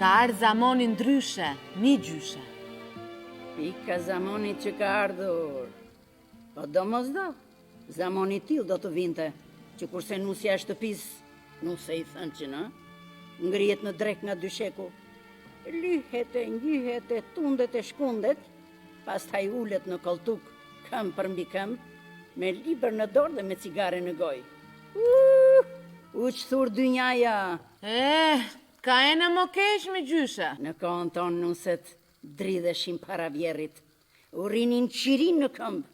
Ka ardhë zamoni ndryshe, mi gjyshe. Pika zamonit që ka ardhur. Po domosdo, zamoni i tillë do të vinte, që kurse nusja e shtëpisë, nuse i thënçin, ë? Ngrihet në drekë nga dysheku, lyhet e ngjyhet e tundet e shkundet, pastaj ulet në kolltuk, këmbë përmbi këmbë, me libër në dorë dhe me cigare në gojë. Uh, u çthur dynjaja! Eh, ka ene më keq mi gjyshe. Në kohën tonë nuset dridheshin para vjerrit, u rrinin qirinj në këmbë,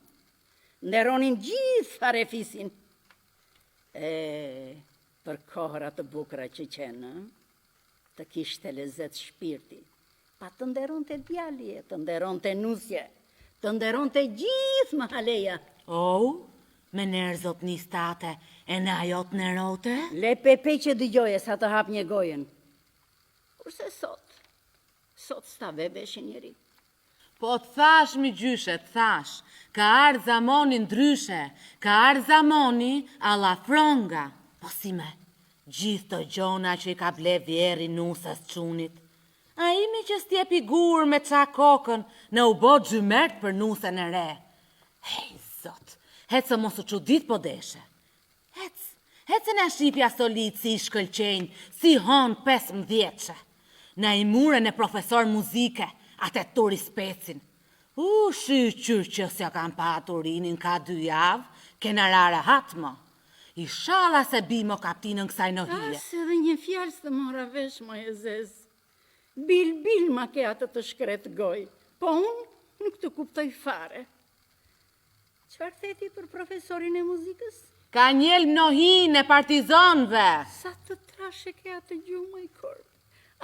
nderonin gjithë farefisin. E, për kohëra të bukura që qenë, të kishte lezet shpirti, pa të nderonte djali e të nderonte nusja, të nderonte gjithë mahaleja. Ou, me ner zotnisë tate, e në ajo të nerote? Le pepe që dëgjoje sa të hap një gojën. Kurse sot, sot s'ta ve veshin njeri. Po të thash mi gjyshe, të thash, ka ardhë zamoni ndryshe, ka ardhë zamoni alla fronga. Po si me, gjithë to gjona që i ka ble vjerri nuses çunit. Ai mi që s't'jepi gur me ça kokën, në u bo xhymert për nusen e re. Hej, zot, hec e mos u çudit po deshe. Hec, hec e na shifja solitë si i shkëlqejnë, si honë pesëmbëdhjetëshe. Na i mure në profesor muzike, atë Turi Specin. U, shyqyr që s'ja kam pa Turinin ka dy javë, kena ra rehat mo. Ishalla s'e bi mo kaptinën kësaj nohije. As edhe një fjalë s'të mora vesh, moj e zezë. Bilbil ma ke atë të shkretë gojë, po unë nuk të kuptoj fare. Çfarë the ti për profesorin e muzikës? Ka njelë n'nohinë e partizanëve! Sa të trashë e ke atë gjuhë, moj korb.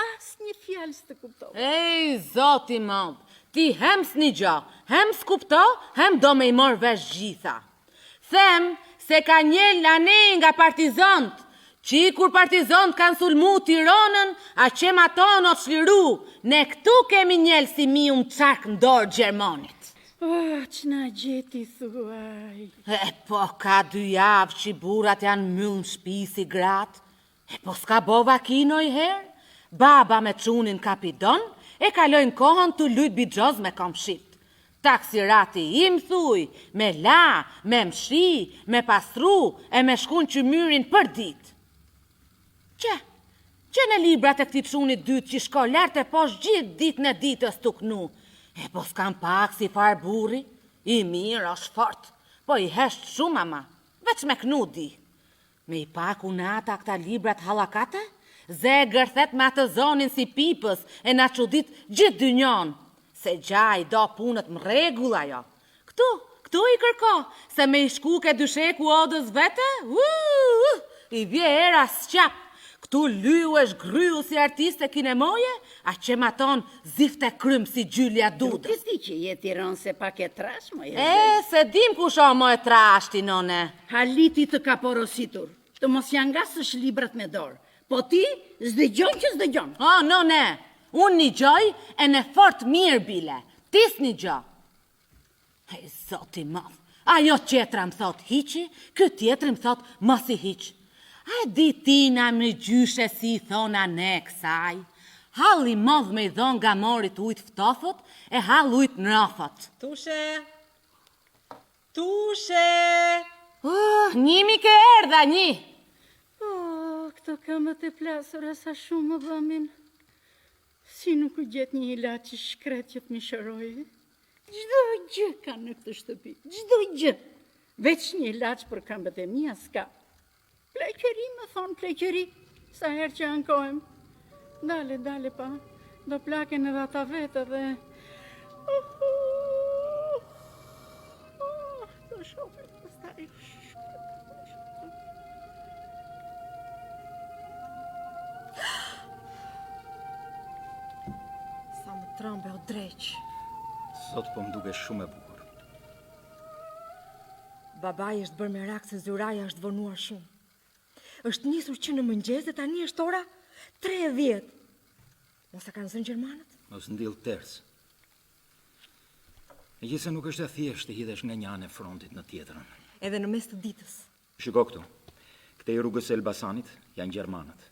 Asnjë fjalë s'të kuptova. Ej, zot i madh, ti hem s'nigjo, hem s'kupto, hem do me i morë vesh gjitha. Them se ka njelë anej nga partizanët, Qi kur partizanët kanë sulmu Tironën, a qe matonë o çliru, ne këtu kemi njelë si miu m'çark n'dorë gjermonit. Oh, ç'na gjeti thuaj. E po ka dy javë qi burrat janë myllë n'shpi si gratë, e po s'ka bo vaki nojherë, baba me çunin kapidon e kalojnë kohën tu lujt bixhoz me komshit. Taksirati im thuj, me la, me mshi, me pastru e me shku n'qymyrin për ditë. Qe, qe në librat e këtij çunit dytë që shko lart e poshtë gjithë ditën e ditës tu knu. E po s'kam pa kësi farë burri, i mirë osht fort, po i hesht shumë ama, veç me knu di. Me i pa kunata këta librat hallakate? Ze e gërthet me atë zonin si pipës e na çudit gjithë dynjonë. Se gja i do punët m'rregull ajo. Këtu, këtu i kërko, se me i shku ke dysheku odës vete, uuh, i vje era sqap. Këtu lyu e zhgrryu si artiste kinemoje, a qe matonë zifte krymb si gjylja dudës. Duket ti që je tironse pak e trashë, moj e E, zezë. s'e dim kush o mo e trashë ti none. Haliti të ka porositur, të mos ia ngasësh librat me dorë, po ti s'dëgjon që s'dëgjon. O, none, unë nigjoj e ne fort mirë bile, ti s'nigjo. Hej, zot i madh, ajo tjetra më thotë hiqi, ky tjetri më thotë mos i hiq. A e di ti na mi gjyshe si i thona ne kësaj? Hall i modh me i dhonë gamorit ujë t'ftofët e hall ujë t'nrofët. Tushe! Tushe! Uh, nji mi ke erdha, nji! Oh, këto këmbët e plasura sa shumë më dhëmbin. Si nuk u gjet një ilaç i shkretë që të m'i shërojë? Çdo gjë ka në këtë shtëpi, çdo gjë. Veç një ilaç për këmbët e mia s'ka. Pleqëri, më thonë pleqëri, sa herë që ankohem. Dale, dale pa, do plaken edhe ata vetë dhe... Oh, oh, oh, do shohim pastaj. Sa më trembe o dreq. Sot po më dukesh shumë e bukur. Babai është bërë merak se Zyraja është vonuar shumë. Është nisur që në mëngjes dhe tani është ora 3:10. Mos e kanë zënë gjermanët? Mos ndill ters. Megjithëse nuk është e thjeshtë të hidhesh nga një anë e frontit në tjetrën. Edhe në mes të ditës. Shiko këtu. Këtej rrugës së Elbasanit janë gjermanët.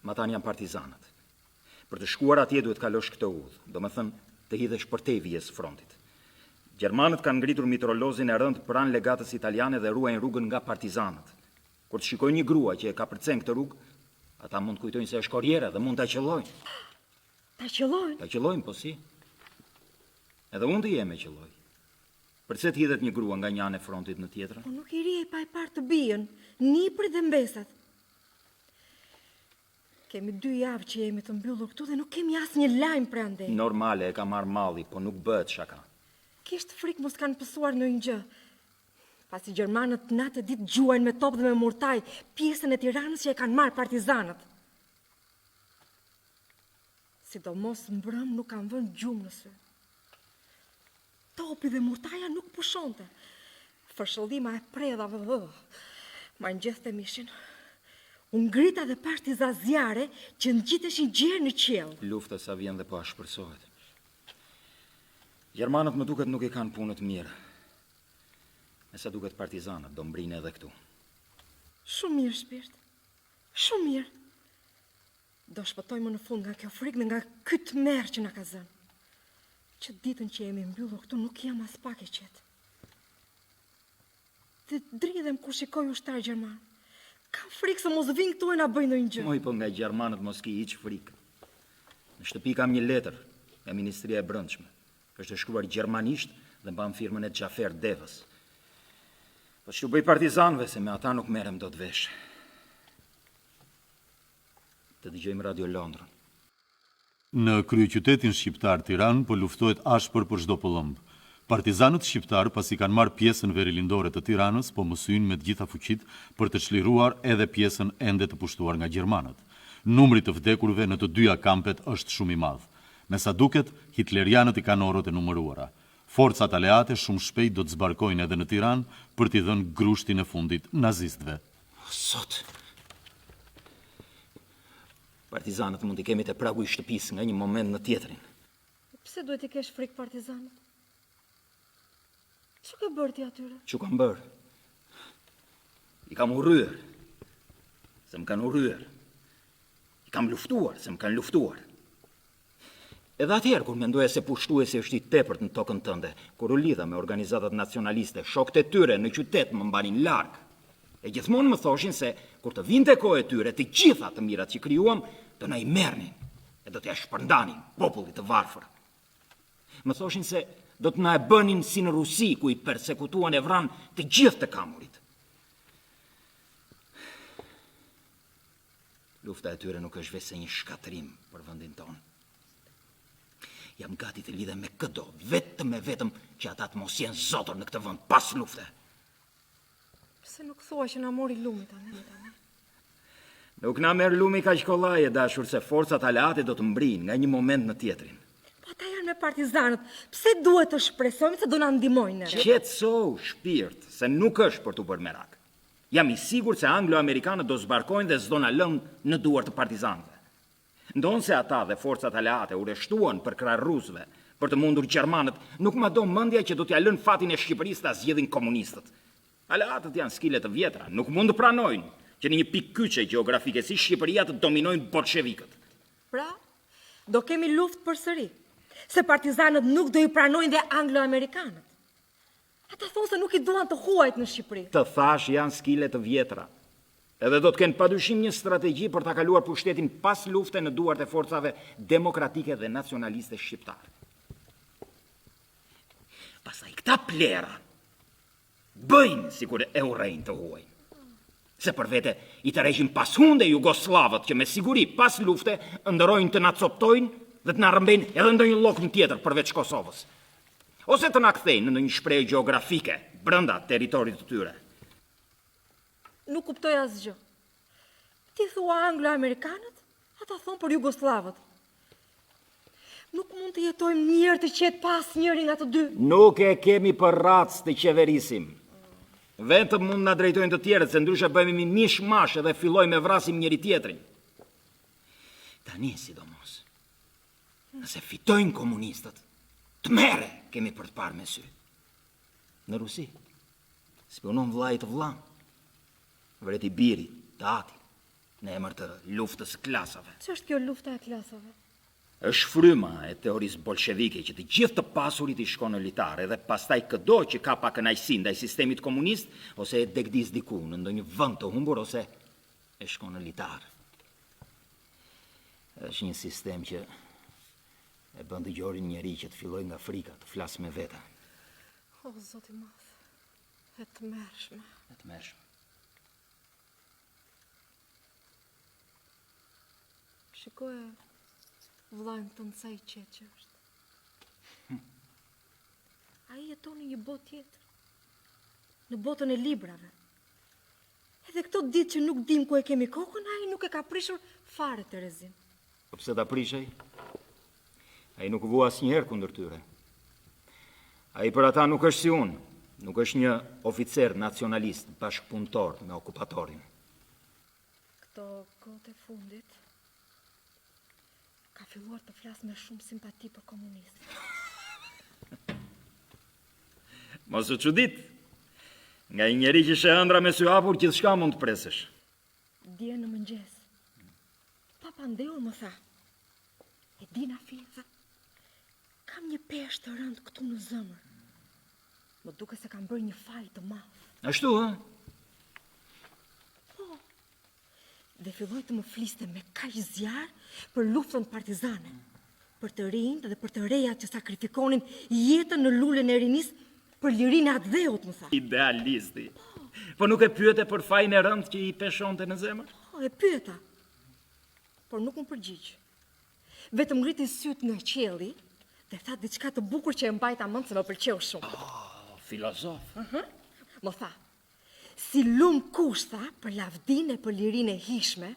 Matanë janë partizanët. Për të shkuar atje duhet të kalosh këtë udhë, domethënë të hidhesh përtej vijës së frontit. Gjermanët kanë ngritur mitrolozin e rëndë pranë legatës italiane dhe ruajnë rrugën nga partizanët. Kur të shikojnë një grua që e kapërcen këtë rrugë, ata mund të kujtojnë se është korriere dhe mund ta qëllojnë. Ta qëllojnë? Ta qëllojnë, po si? Edhe unë të jem e qëlloj. Përse të hidhet një grua nga një anë e frontit në tjetrën? Po nuk i rrihej pa e parë të bijën, nipërit dhe mbesat. Kemi dy javë që jemi të mbyllur këtu dhe nuk kemi asnjë lajm prej andej. Normale, e ka marrë malli, po nuk bëhet shaka. Kisha frikë mos kanë pësuar ndonjë gjë. Pasi gjermanët natë e ditë gjuajnë me top dhe me murtajë pjesën e Tiranës që e kanë marrë partizanët. Sidomos mbrëmë nuk kam vënë gjumë në sy. Topi dhe murtaja nuk pushonte. Fërshëllima e predhave dhe ma ngjethte mishin. U ngrita dhe pashë disa zjarre që ngjiteshin gjer në qiell. Lufta sa vjen dhe po ashpërsohet. Gjermanët më duket nuk i kanë punët mirë. Me sa duket partizanët do mbrijnë edhe këtu. Shumë mirë, shpirt. Shumë mirë. Do shpëtojmë më në fund nga kjo frikë dhe nga ky tmerr që na ka zënë. Që ditën që jemi mbyllur këtu nuk jam aspak e qetë. Dhe dridhem kur shikoj ushtarë gjermanë. Kam frikë se mos vijnë këtu e na bëjnë ndonjë gjë. Moj po nga gjermanët mos ki hiç frikë. Në shtëpi kam një letër nga Ministria e Brendshme. Është e shkruar gjermanisht dhe mban firmën e Xhafer Devës. Po ç't'u bëj partizanëve se me ata nuk merrem dot vesh. Të dëgjojmë Radio Londrën. Në kryeqytetin shqiptar Tiranë po luftohet ashpër për çdo pëllëmbë. Partizanët shqiptarë pasi kanë marrë pjesën verilindore të Tiranës po mësyjnë me të gjitha fuqitë për të çliruar edhe pjesën ende të pushtuar nga gjermanët. Numri i të vdekurve në të dyja kampet është shumë i madh. Me sa duket, hitlerianët i kanë orët e numëruara. Forcat aleate shumë shpejt do të zbarkojnë edhe në Tiranë për t'i dhënë grushtin e fundit nazistëve. O Zot! Partizanët mund t'i kemi te pragu i shtëpisë nga një moment në tjetrin. Pse duhet t'i kesh frikë partizanët? Ç'u ke bërë ti atyre? Ç'u kam bërë? I kam urryer. Se më kanë urryer. I kam luftuar, se më kanë luftuar. Edhe atëherë kur mendoja se pushtuesi është i tepërt në tokën tënde, kur u lidha me organizatat nacionaliste, shokët e tyre në qytet më mbanin larg. E gjithmonë më thoshin se kur të vinte koha e tyre, të gjitha të mirat që krijuam do na i merrnin e do t'ia shpërndanin popullit të varfër. Më thoshin se do të na e bënin si në Rusi, ku i persekutuan e vranë të gjithë të kamurit. Lufta e tyre nuk është veçse një shkatërrim për vendin tonë. Jam gati të lidhem me këdo, vetëm e vetëm që ata të mos jenë zotër në këtë vend pas lufte. Pse nuk thua që na mori lumi tani? Nuk na merr lumi kaq kollaj e dashur se forcat aleate do të mbrijnë nga një moment në tjetrin. Po ata janë me partizanët. Pse duhet të shpresojmë se do na ndihmojnë neve? Qetësohu, shpirt, se nuk është për t'u bërë merak. Jam i sigurt se anglo-amerikanët do zbarkojnë dhe s'do na lënë në duar të partizanëve. Ndonëse ata dhe forcat aleate u rreshtuan përkrah rusëve për të mundur gjermanët, nuk ma do mendja që do t'ia lënë fatin e Shqipërisë ta zgjidhin komunistët. Aleatët janë skile të vjetra, nuk mund të pranojnë që në një pikë kyçe gjeografike si Shqipëria të dominojnë bolshevikët. Pra, do kemi luftë përsëri, se partizanët nuk do i pranojnë dhe anglo-amerikanët. Ata thonë se nuk i duan të huajt në Shqipëri. Të thashë janë skile të vjetra. Edhe do të kenë padyshim një strategji për ta kaluar pushtetin pas lufte në duart e forcave demokratike dhe nacionaliste shqiptare. Pastaj këta plera bëjnë sikur e urrejnë të huajin. Se për vete i tërheqin pas hunde jugosllavët që me siguri pas lufte ëndërrojnë të na coptojnë dhe të na rrëmbejnë edhe ndonjë llokmë tjetër përveç Kosovës. Ose të na kthejnë në ndonjë shprehje gjeografike brenda territorit të tyre. Nuk kuptoj asgjë. Ti thua anglo-amerikanët, ata thonë për jugosllavët. Nuk mund të jetojmë një herë të qetë pa asnjërin nga të dy. Nuk e kemi për racë të qeverisim. Vetëm mund na drejtojnë të tjerët, se ndryshe bëhemi mish mash edhe fillojmë e vrasim njëri-tjetrin. Tani, sidomos, nëse fitojnë komunistët, tmerre kemi për të parë me sy. Në Rusi, spiunon vëllai të vëllanë, vret i biri të atin, në emër të luftës së klasave. Ç'është kjo lufta e klasave? Është fryma e teorisë bolshevike që të gjithë të pasurit i shkon në litar edhe pastaj këdo që ka pakënaqësi ndaj sistemit komunist ose e degdis diku në ndonjë vend të humbur ose e shkon në litar. Është një sistem që e bën të gjorin njeri që të fillojë nga frika të flasë me vete. O, Zot i madh, e tmerrshme. E tmerrshme. Shikoje vëllain tënd sa i qetë që është. Hm. Ai jeton në një botë tjetër. Në botën e librave. Edhe këto ditë që nuk dimë ku e kemi kokën, ai nuk e ka prishur fare terezinë. Po pse ta prishë ai? Ai nuk u vu asnjëherë kundër tyre. Ai për ata nuk është si unë, nuk është një oficer nacionalist, bashkëpunëtor me okupatorin. Këto kohët e fundit ka filluar të flasë me shumë simpati për komunistët. Mos u çudit. Nga një njeri që sheh ëndrra me sy hapur, gjithçka mund të presësh. Dje në mëngjes, papandehur më tha, e di Nafi, tha, kam një peshë të rëndë këtu në zemër. Më duket se kam bërë një faj të madh. Ashtu, ë? Po. Dhe filloi të më fliste me kaq zjarr për luftën partizane, për të rinjtë dhe për të rejat që sakrifikonin jetën në lulen e rinisë për lirinë e atdheut, më tha. Idealisti. Po. Po nuk e pyete për fajin e rëndë që i peshonte në zemër? Po, e pyeta. Por nuk m'u përgjigj. Vetëm ngriti sytë nga qielli dhe tha diçka të bukur që e mbajta mend se më pëlqeu shumë. Oh, filozof. Uh -huh. Më tha, si lum kush tha për lavdinë e për lirinë e hijshme,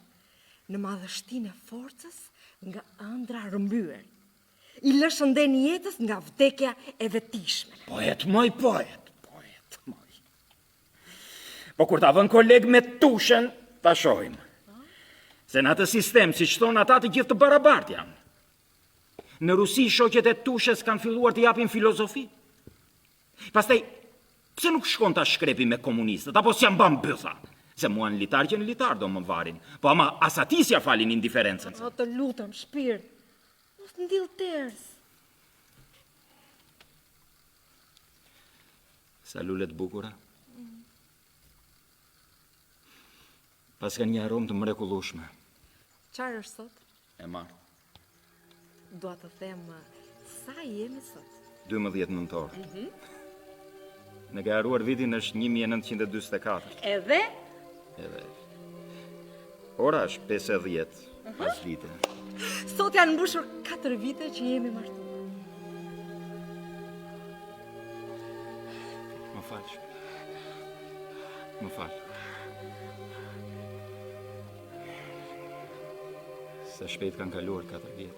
në madhështinë e forcës nga ëndrra rrëmbyer. I lë shëndenë jetës nga vdekja e vetëdijshme. Poet, moj poet, poet, moj. Po kur ta vënë koleg me Tushen, ta shohim. Se në atë sistem, siç thonë ata të gjithë të barabartë janë. Në Rusi, shoqet e Tushes kanë filluar të japin filozofi. Pastaj, pse nuk shkon ta shkrepi me komunistët, apo s'ia mban bytha? Se mua në litar që në litar do më varin. Po ama as atij s'ia falin indiferencën. O, të lutem, shpirt, mos ndill ters. Sa lule të bukura. Paskan një aromë të mrekullueshme. Çfarë është sot? E martë. Dua të them sa jemi sot? 12 nëntor. Mm -hmm. Në ke harruar vitin është 1944. Edhe? Edhe. Ora është 5:10 uh -huh. pasdite. Sot janë mbushur 4 vite që jemi martuar. Më fal. Më fal. Sa shpejt kanë kaluar 4 vjet.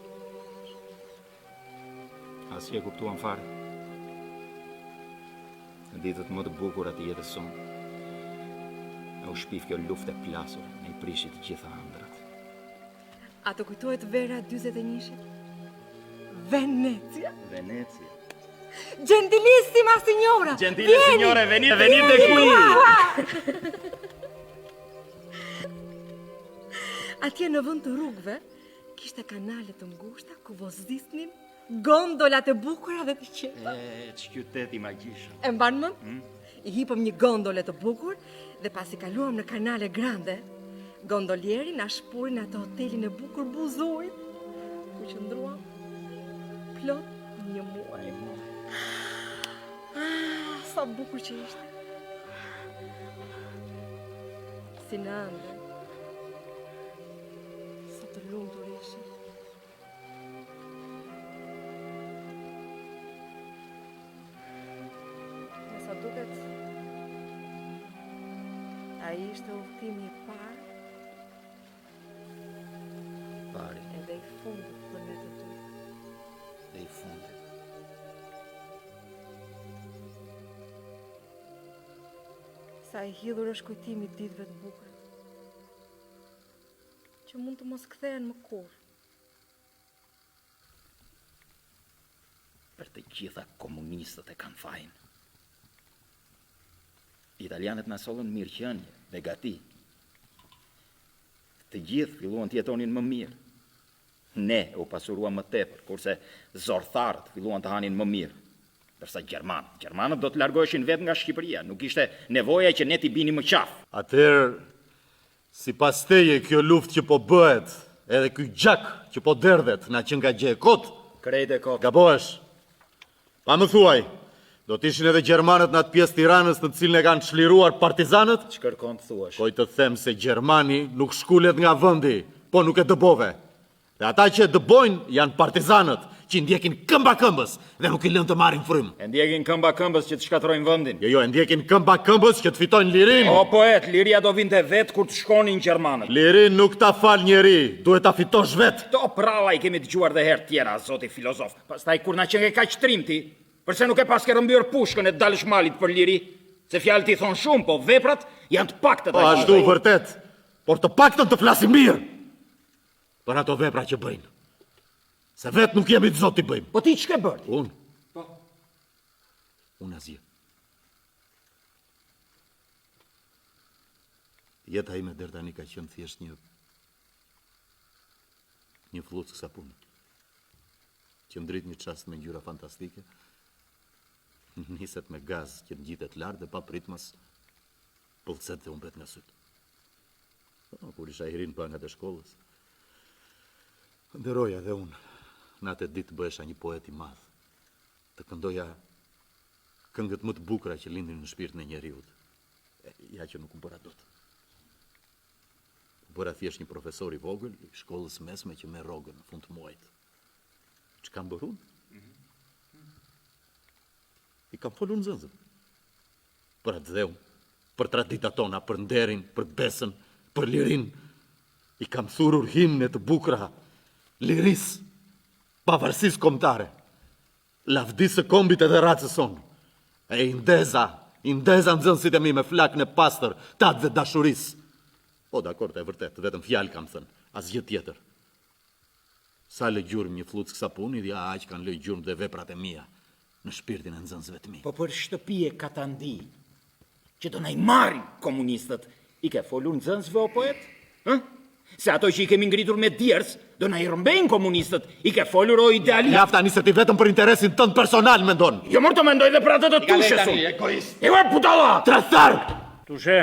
As që e kuptuam fare. Në ditët më të bukura të jetës sonë, na u shpif kjo luftë e plasur, na i prishi të gjitha ëndrrat. A të kujtohet vera 41-shit? Venecia. Venecia. Gentilissima signora. Gentile signore, venite, venite qui. Atje në vend të rrugëve, kishte kanale të ngushta ku vozisnin gondolat e bukura dhe të qeta. E, ç'qytet i magjishëm. E mban mend? Hmm? I hipëm një gondole të bukur dhe pasi kaluam në Canale Grande, gondolieri na shpuri në atë hotelin e bukur buzë ujit, ku qëndruam plot një muaj. Një muaj. Ah, sa bukur që ishte. Si në ëndërr. Sa të lumtur ishim. Me sa duket, ai ishte udhëtimi i parë. Pari. Edhe i fundit për ne të dy. Dhe i fundit. Sa i hidhur është kujtimi i ditëve të bukura. Që mund të mos kthehen më kurrë. Për të gjitha komunistët e kanë fajin. Italianët na sollën mirëqenie, begati. Të gjithë filluan të jetonin më mirë. Ne u pasuruam më tepër, kurse zortharët filluan të hanin më mirë. Ndërsa gjermanët, gjermanët do të largoheshin vetë nga Shqipëria, nuk ishte nevoja që ne t'i binim më qafë. Atëherë, sipas teje, kjo luftë që po bëhet, edhe ky gjak që po derdhet, na qenka gjë e kotë? Krejt e kotë. Gabohesh. Pa më thuaj, do të ishin edhe gjermanët në atë pjesë të Tiranës në të cilën e kanë çliruar partizanët? Ç'kërkon të thuash? Kërkoj të them se gjermani nuk shkulet nga vendi, po nuk e dëbove. Dhe ata që e dëbojnë janë partizanët, që i ndjekin këmba këmbës dhe nuk i lënë të marrin frymë. E ndjekin këmba këmbës që të shkatërrojnë vendin. Jo, jo, e ndjekin këmba këmbës që të fitojnë lirinë. O poet, liria do vinte vetë kur të shkonin gjermanët. Lirinë nuk ta fal njeri, duhet ta fitosh vetë. Këto pralla i kemi dëgjuar dhe herë tjera, zoti filozof. Pastaj kur na qenke kaq trim ti, përse nuk e paske rrëmbyer pushkën e të dalësh malit për liri? Se fjalët i thonë shumë, po veprat janë të pakta Po ashtu vërtet, por të paktën të flasim mirë. Për ato vepra që bëjnë. Se vetë nuk jemi të zotë t'i bëjmë. Po ti ç'ke bërë? Unë? Po. Unë asgjë. Jeta ime deri tani ka qenë thjesht një një flluskë sapuni. Që ndrit një çast me ngjyra fantastike, niset me gaz që ngjitet lart dhe papritmas pëllcet dhe humbet nga sytë. Po, kur isha i ri në bankat e shkollës, ëndërroja dhe unë, natë e ditë të bëhesha një poet i madh, të këndoja këngët më të bukura që lindin në shpirtin e njeriut. E, ja që nuk u bëra dot. U bëra thjesht një profesor i vogël i shkollës mesme që merr rrogën në fund të muajit. Ç'kam bërë unë? I kam folur nxënësve. Për atdheun, për traditat tona, për nderin, për besën, për lirinë. I kam thurur himne të bukura lirisë, pavarësisë kombëtare, lavdisë së kombit edhe racës sonë. E i ndeza, i ndeza nxënësit e mi me flakën e pastër të atdhedashurisë. Po, dakord, e vërtetë, vetëm fjalë kam thënë, asgjë tjetër. Sa lë gjurmë një flluskë sapuni, ja aq kanë lënë gjurmë dhe veprat e mia në shpirtin e nxënësve të mi. Po për shtëpi e katandi që do na i marrin komunistët, i ke folur nxënësve o poet? Ë? Se ato që i kemi ngritur me djersë, do na i rrëmbejnë komunistët, i ke folur o idealist? Mjaft tani se ti vetëm për interesin tënd personal mendon. Jo mor të mendoj dhe për atë të Tushes unë. Egoist. E ua budalla! Tradhtar! Tushe.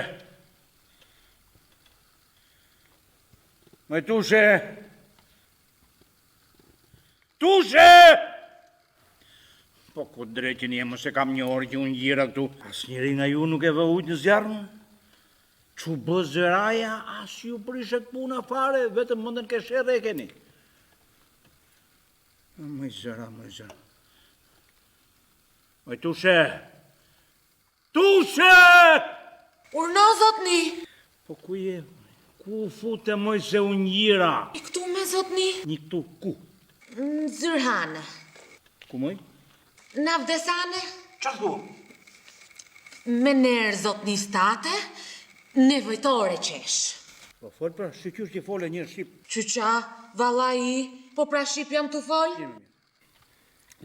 Moj Tushe. Tushe! Po ku dreqin je, mos e kam një orë që unë ngjira këtu. Asnjëri nga ju nuk e vë ujë në zjarr, më? Ç'u bë Zeraja, as ju prishet puna fare, vetëm mendjen ke sherre e keni. Moj zëra, moj zëra. Moj Tushe! Tushe! Urdhno, zotni! Po ku je? Ku u fute moj se u ngjira? Një këtu me zotni. Një këtu, ku? Në zyrhane. Ku moj? Në avdesane. Çfarë thua? Me nerë zotni state, nevojtore qesh. Po fol pra, shyqyr që fole një shqip. Qyqa, vallai, po pra shqip jam tu fol?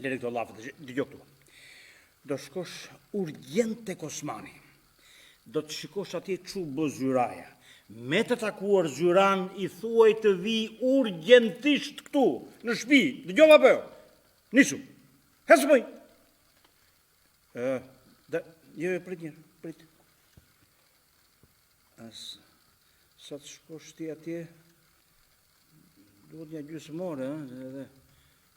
Lëri këto llafet, dëgjo këtu. Do shkosh urgjent tek Osmani. Do të shikosh atje ç'u bë Zyraja. Me të takuar Zyran i thuaj të vijë urgjentisht këtu, në shtëpi. Dëgjova apo jo? Nisu. Hec moj. Ë, da, jo, jo, prit një, prit. As, sa të shkosh ti atje, duhet një gjysmë ore, ë, edhe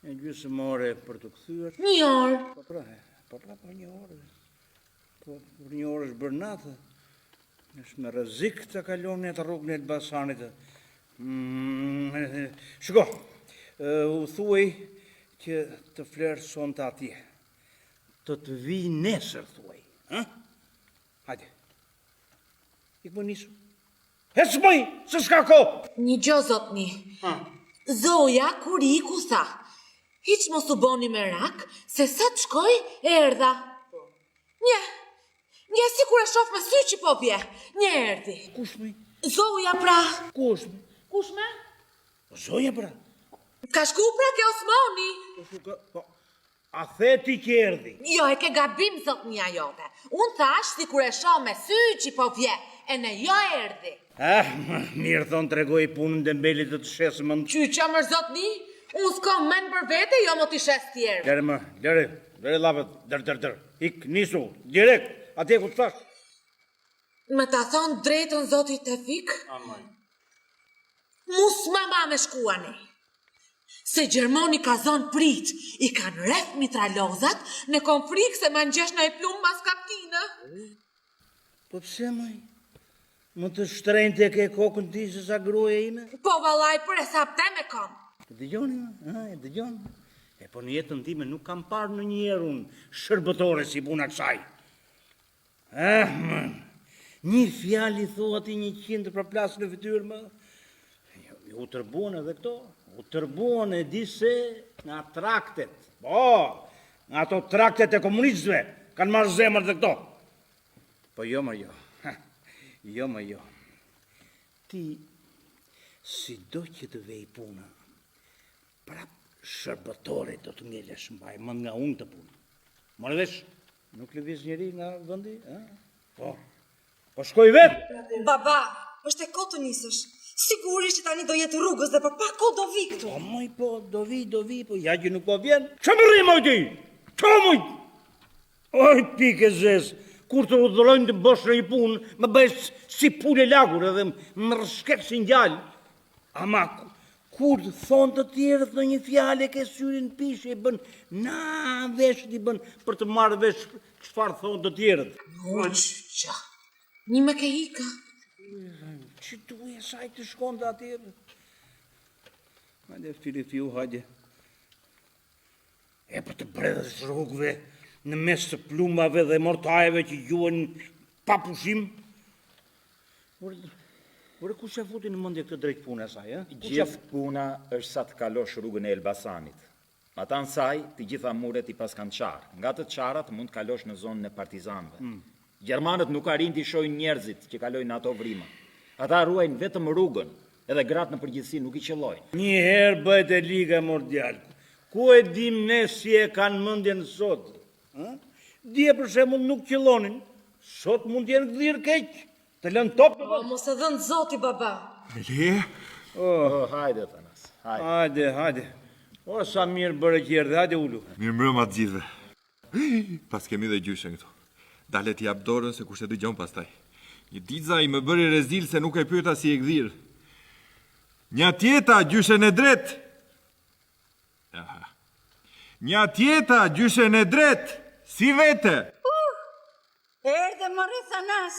një gjysmë ore për t'u kthyer. Një orë. Po pra, po pra, po një orë. Po, për një orë është bërë natë. Është me rrezik të kaloni atë rrugën e Elbasanit. Mm, shiko, u thuaj që të flerë sonte atje. Të të vijë nesër, thuaj. Hë? Hajde. Ik më nisu. Hec moj, se s'ka kohë! Një gjo, zotni. Zoja, kur iku, tha. Hiç mos u boni merak, se sa të shkoj, erdha. Nje, nje, sikur e shof me sy që po vje. Nje erdhi. Kush moj? Zoja pra. Ku është moj? Kush me? Zoja pra. Ka shku pra ke Osmani. Po, shku, po, A the ti që erdhi? Jo, e ke gabim zotnia jote. Unë thash sikur e shoh me sy që po vje, e ne jo erdhi. Ah, mirë thonë tregoi punën dembelit të të shesë mend. Qyqa mër zotni? Unë s'kom mend për vete, jo më t'i shes tjerëve. Lëre më, lëre, lëre llafet, dër, dër, dër. Ik, nisu, direkt, atje ku të thashë. Me ta thonë drejtën zoti Tefik, mu s'ma ma me shku anej. Se Gjermoni ka zonë pritë, i kanë rreth mitralozat, ne kom frikë se ma ngjesh naj plumb mas kaptine. Po pse moj? Më të shtrenjtë e ke kokën ti se sa gruaja ime? Po vallai për hesap tem e kom. E dëgjoni, ë, e dëgjoni. E po në jetën time nuk kam parë ndonjëherë unë shërbëtore si puna kësaj. Eh, më, një fjalë i thua ti 100 të përplas në fytyrë më. Jo, u tërbuan edhe këto, u tërbuan e di se nga traktet. Po, nga ato traktet e komunistëve kanë marrë zemër dhe këto. Po jo më jo, jo më jo. Ti, sido që të vejë puna, prap shërbëtore do të ngelesh mbaj mend nga unë këtë punë. More vesh, nuk lëviz njeri nga vendi, ë? Po, po shkoj vetë! Baba, është e kotë të nisësh. Sigurisht që tani do jetë rrugës dhe për pak kohë do vijë këtu. Po moj po, do vijë, do vijë, po ja që nuk po vjen. Ç'a më rri moj ti? Ç'a moj? Oj, pikë e zezë, kur të urdhërojnë të bësh ndonjë punë, më bësh si pulë e lagur edhe më rrëshket si ngjalë. Ama, kur të thonë të tjerët ndonjë fjalë e ke syrin pishë e bën, na veshët i bën për të marrë vesh çfarë thonë të tjerët. Qa, një me ke ika. Që duhej asaj të shkonte atje? Hajde, fili fiu, hajde. E po të bredhësh rrugëve në mes të plumbave dhe mortajeve që gjuajnë pa pushim. Ore, ore kush ia futi në mendje këtë dreq pune asaj, ë? Gjithë puna është sa të kalosh rrugën e Elbasanit. Matanë saj, të gjitha muret i paskan çarë. Nga të çarat mund të kalosh në zonën e partizanëve. Mm. Gjermanët nuk arrijnë t'i shohin njerëzit që kalojnë në ato vrima. Ata ruajnë vetëm rrugën, edhe gratë në përgjithësi nuk i qëllojnë. Një herë bëhet e liga mor djalë. Ku e dim ne si e kanë mendjen sot? Ë? Dje për shembull nuk qëllonin, sot mund të jenë gdhirë keq, të lënë top në vend. O, mos e dhëntë zoti baba. Meli? Oh, hajde Thanas, hajde. Hajde, hajde. O, sa mirë bëre që erdhe, hajde ulu. Mirëmbrëma të gjithëve. Paskemi dhe gjyshen këtu. Dale t'i jap dorën se kush e dëgjon pastaj. Një ditë ai më bëri rezil se nuk e pyeta si je gdhirë. Nja tjeta gjyshe Nedret. Aha. Nja tjeta gjyshe Nedret. Si vete? Uh, erdhe more Thanas.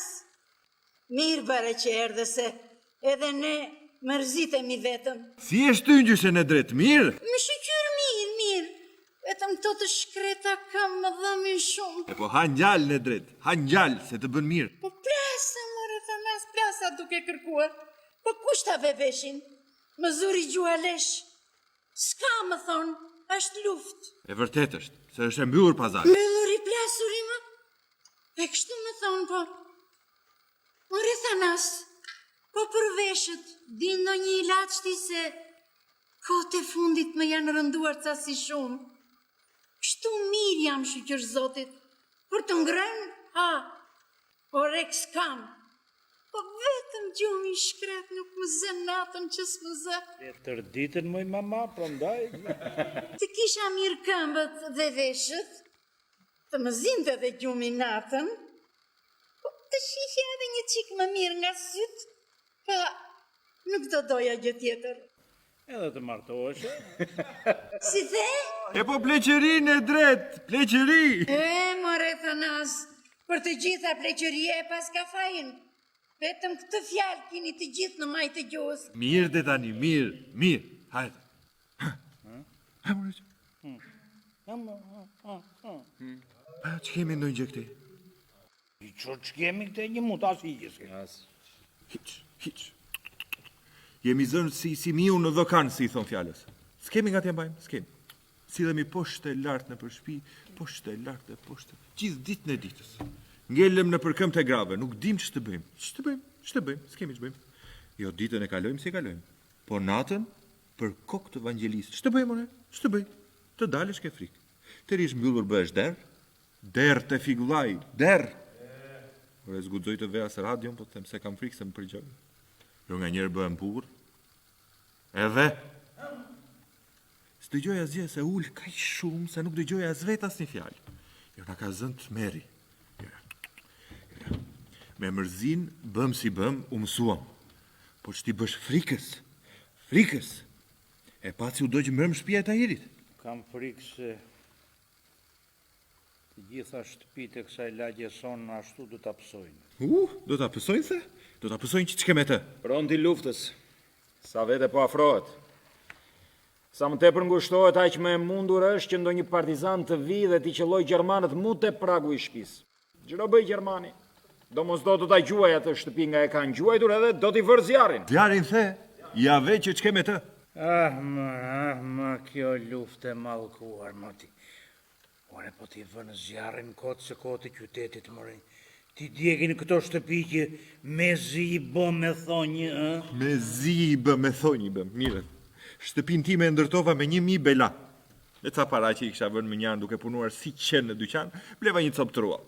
Mirë bëre që erdhe se edhe ne mërzitemi vetëm. Si e shtyn gjyshe Nedret, mirë? Me shyqyr mirë, mirë. Vetëm këto të shkreta këmbë më dhëmbin shumë. E po ha njalë Nedret, ha njalë se të bën mirë. Po plasa more Thanas, plasa duke kërkuar. Po kush ta vë veshin? Më zuri gjuha lesh. S'ka, më thonë, është luftë. E vërtetë është, se është e mbyllur pazari. Mbyllur i plasuri më? E kështu më thonë, po. Ore Thanas, po për veshët, di ndonjë ilaç ti se kohët e fundit më janë rënduar ca si shumë. Kështu mirë jam shyqyr zotit, për të ngrënë, ha, oreks kam. Po vetëm gjumi i shkretë nuk më zë natën që s'më zë. E tërë ditën moj mama, prandaj. Të kisha mirë këmbët dhe veshët, Të më zinte dhe gjumi natën, po të shihja edhe një çikë më mirë nga sytë, pa nuk do doja gjë tjetër. Edhe të martoheshe. Si the? E po pleqëri Nedret, pleqëri! E, more Thanas, për të gjitha pleqëria e paska fajin. Vetëm këtë fjalë kini të gjithë në majë të gjuhës. Mirë dhe tani, mirë, mirë, hajde. Ha, more që. Pa, ç'kemi ndonjë gjë këtej? Hiç, ç'kemi këtej një mut, as hiç s'kemi. As. Hiç, hiç. Jemi zënë si, si miu në dhokan, si i thonë fjalës. S'kemi nga t'ia mbajmë, s'kemi. Sillemi poshtë e lart nëpër shpi, poshtë e lart e poshtë. Gjithë ditën e ditës. Ngelëm nëpër këmbët e grave, nuk dim ç'të bëjmë. Ç'të bëjmë, ç'të bëjmë, s'kemi ç'bëjmë. Jo, ditën e kalojmë si e kalojmë. Po natën, Për kokë të Vangjelisë. Ç'të bëj more? Ç'të bëj? Të dalësh ke frikë. Të rrish mbyllur bëhesh derr? Derr Tefik vllai, derr! Ore s'guxoj të ve as radion, po të them se kam frikë se më përgjojnë. Jo nganjëherë bëhem burrë. Edhe? S'dëgjoj asgjë se ul kaq shumë sa nuk dëgjoj as vetë asnjë fjalë. Jo na ka zënë tmerri. Jo, jo. Jo, jo. Me mërzinë bëmë si bëmë, u mësuam. Po ç't'i bësh frikës? Frikës. E patë si u dogj mbrëmë shtëpia e Tahirit. Kam frikë se të gjitha shtëpitë e kësaj lagje sonë ashtu do ta pësojnë. Uh, do ta pësojnë the? Do ta pësojnë që ç'ke me të. Fronti i luftës, sa vete po afrohet. Sa më tepër ngushtohet, aq më e mundur është që ndonjë partizan të vijë dhe t'i qëllojë gjermanët mu te pragu i shtëpisë. Ç'do bëjë gjermani? Domosdo do ta gjuajë atë shtëpi nga e kanë gjuajtur edhe do t'i vërë zjarrin. Zjarrin the? Ja ve që ç'ke me të. Ah më, ah më, kjo luftë e mallkuar, mo ti. Ore po t'i vënë zjarrin kot së koti qytetit, more. T'i djegin këto shtëpi që mezi i bëmë me thonj, ë? Mezi i bëmë me thonj i bëmë, mirë. Shtëpinë time e ndërtova me 1000 bela. Me ca para që i kisha vënë mënjanë duke punuar si qen në dyqan, bleva një copë truall.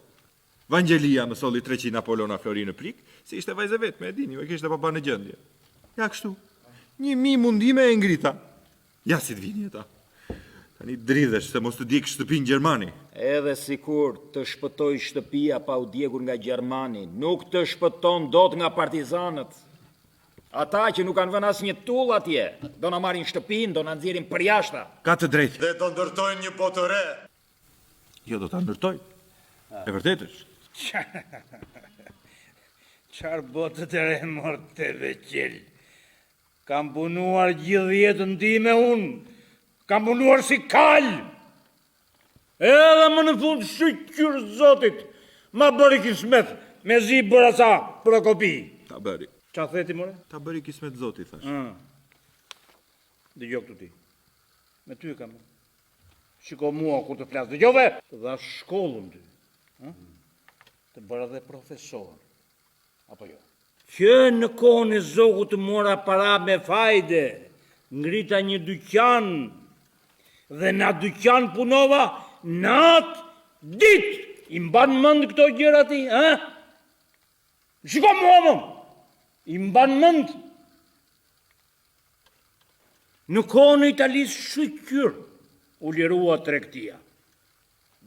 Vangjelia më solli 300 napolona flori në plik, se ishte vajzë e vetme, e dini, e kishte baba në gjendje. Ja kështu, 1000 mundime e ngrita. Ja si të vjen jeta. Tani dridhesh se mos të djeg shtëpinë gjermani. Edhe sikur të shpëtojë shtëpia pa u djegur nga gjermani, nuk të shpëton dot nga partizanët. Ata që nuk kanë vënë asnjë tullë atje, do na marrin shtëpinë, do na nxjerrin përjashta. Ka të drejtë. Dhe do ndërtojnë një botë të re. Jo, do ta ndërtojnë. E vërtetë është. Çfarë bote të re mor teveqel. Kam punuar gjithë jetën time unë. Kam punuar si kalë. Edhe më në fund shyqyr zotit, ma bëri kismet, mezi bëra ca prokopi. Ta bëri. Ça the ti more? Ta bëri kismet zoti, thashë. Mm. Dëgjo këtu ti. Me ty e kam. Shiko mua kur të flas, dëgjove? Të dhashë shkollën ty. Ë? Të bëra dhe profesor. Apo jo? Që në kohën e Zogut mora para me fajde, ngrita një dyqan dhe në atë dyqan punova natë, ditë. I mban mend këto gjëra ti, ë? Shiko mua më. I mban mend. Në kohën e Italisë shyqyr u lirua tregtia.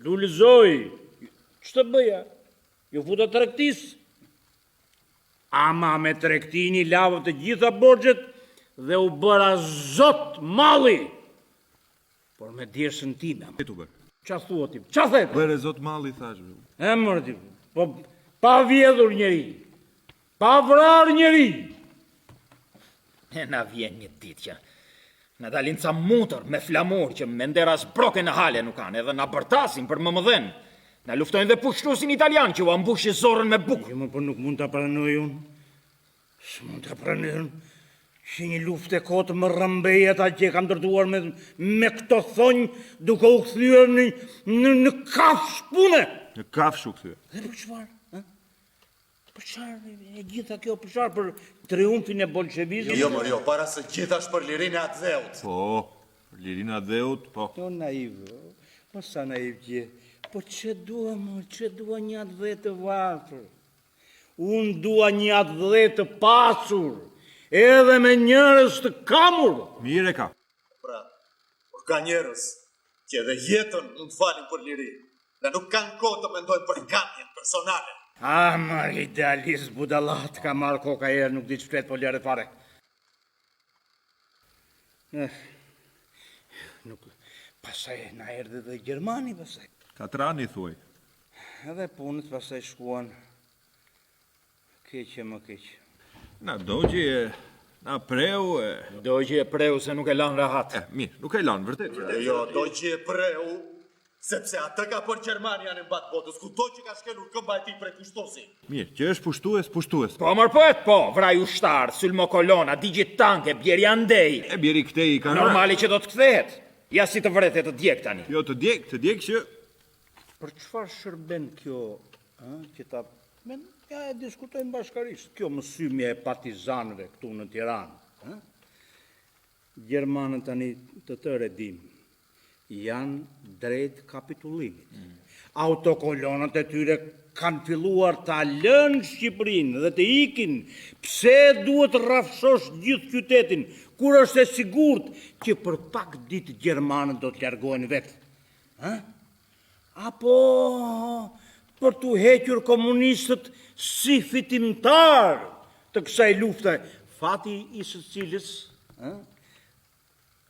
Lulëzoi. Ç'të bëja? Iu futa tregtisë. Ama me tregtinë i lava të gjitha borxhet dhe u bëra zot malli. Por me djersën time. E tu bërë. Ça thua ti? Ça the? Bëre zot malli, thashë. E more ti. Po pa vjedhur njeri. Pa vrarë njeri. E na vjen një ditë që na dalin ca mutër me flamur që mender as broke në hale nuk kanë, edhe na bërtasin për mëmëdhenë. Na luftojnë dhe pushtuesin italian që ua mbushi zorrën me bukë. Jo, më po nuk mund ta pranoj unë. S'mund ta pranoj unë që një luftë e kotë më rrëmbejë atë që e kam ndërtuar me, me këto thonj duke u kthyer në, në, në kafshë pune. Në kafshë u kthye. Dhe për çfarë? Për çfarë e gjitha kjo për çfarë për triumfin e bolshevizmit? Jo, mor, jo, para së gjithash për lirinë e atdheut. Po, për lirinë e atdheut, po. O naiv, po sa naiv që je. Po ç'e dua mo, ç'e dua një atdhe të varfër? Unë dua një atdhe të pasur, edhe me njerëz të kamur. Mirë e ka. Pra, por ka njerëz që edhe jetën mund të falin për liri dhe nuk kanë kohë të mendojnë për kamjen personale. Ah, mor idealist budalla, të ka marrë koka erë, nuk di ç'flet, po lëre fare. Eh, nuk, pastaj na erdhi dhe gjermani, pastaj. Katrani, thuaj. Edhe punët pastaj shkuan Keq e më keq. Na dogji e na preu e... Dogji e preu se nuk e lanë rahat. E, mirë, nuk e lanë, vërtet. E jo, dogji e preu, sepse atë ka bërë gjermani anembanë botës, kudo që ka shkelur këmba e tij prej pushtuesi. Mirë, që është pushtues, pushtues. Po, mor poet, po, vrau ushtarë, sulmo kolona, digji tanke, bjeri andej. E bjeri këtej i kanë. Normale që do të kthehet. Ja si të vret e të djeg tani. Jo, të djeg, të djeg që... Për çfarë shërben kjo, ë, që ta Men, ja e diskutojmë bashkarisht. Kjo mësymje e partizanëve këtu në Tiranë, ë? Gjermanët tani të tërë e dimë, janë drejt kapitullimit. Mm. Autokolonat e tyre kanë filluar ta lënë Shqipërinë dhe të ikin, pse duhet të rrafshosh gjithë qytetin, kur është e sigurt që për pak ditë gjermanët do të largohen vetë? Hë? Apo për t'u hequr komunistët si fitimtarë të kësaj lufte, fati i së cilës, ë,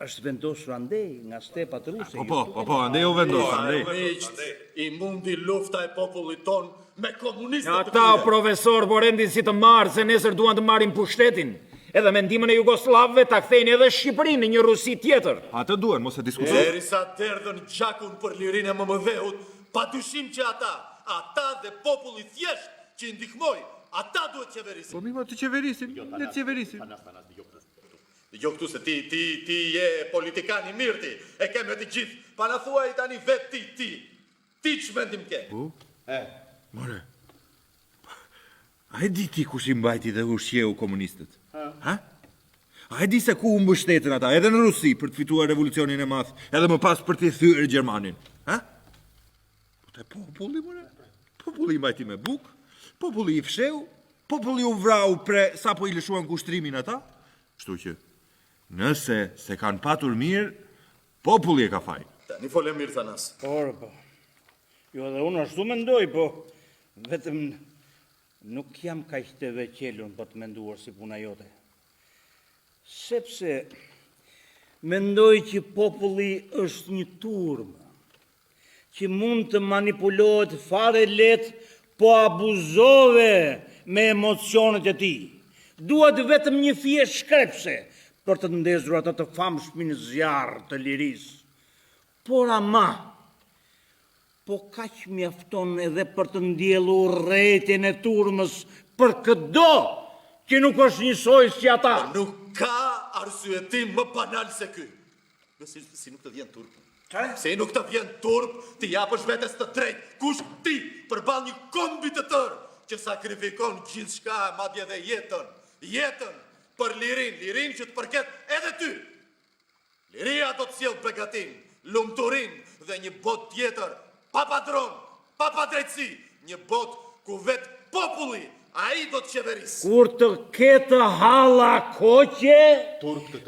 është vendosur andej nga stepat ruse. Po, po, po, po, andej u vendos, andej. Miqtë, i mundi lufta e popullit tonë me komunistët të Ata o profesor po rendin si të marrë se nesër duan të marrin pushtetin. Edhe me ndihmën e jugosllavëve ta kthejnë edhe Shqipërinë në një Rusi tjetër. Atë duan, mos e diskuto. Derisa derdhën gjakun për lirinë e mëmëdheut, pa dyshim që ata, ata dhe populli i thjeshtë që i ndihmoi, ata duhet të qeverisin. Po mirë, mo, të qeverisin, le të qeverisin. Dëgjo këtu se ti, ti, ti je politikan i mirë ti, e ke me të gjithë, pa na thuaj tani vetë ti, ti, ti ç'mendim ke? Po? E. More. A e di ti kush i mbajti dhe ushqeu komunistët? Ha? A e di se ku u mbështetën ata edhe në Rusi për të fituar revolucionin e madh, edhe më pas për të thyer Gjermanin? Ha? Po te populli, more. Populli i mbajti me bukë, populli i fshehu, populli u vrau pre sapo i lëshuan kushtrimin ata. Kështu që, nëse s'e kanë patur mirë, populli e ka fajin. Tani fole mirë Thanas. Por, po. Jo edhe unë ashtu mendoj, po vetëm nuk jam kaq teveqelun për të menduar si puna jote. Sepse mendoj që populli është një turmë, që mund të manipulohet fare lehtë po abuzove me emocionet e tij. Duhet vetëm një fije shkrepëse për të ndezur atë të famshmin zjarr të lirisë. Por ama, po kaq mjafton edhe për të ndjellë urrejtjen e turmës për këdo që nuk është njësoj si ata. Po nuk ka arsyetim më banal se ky. Jo, si, si nuk të vjen turp? Çfarë? Si nuk të vjen turp t'i japësh vetes të drejtë, kush ti përballë një kombi të tërë që sakrifikon gjithçka, madje edhe jetën, jetën për lirinë, lirinë që të përket edhe ty. Liria do të sjellë begatinë, lumturinë dhe një botë tjetër pa padron, pa padrejtësi, një botë ku vetë populli, ai do të qeverisë. Kur të ketë halla koqe,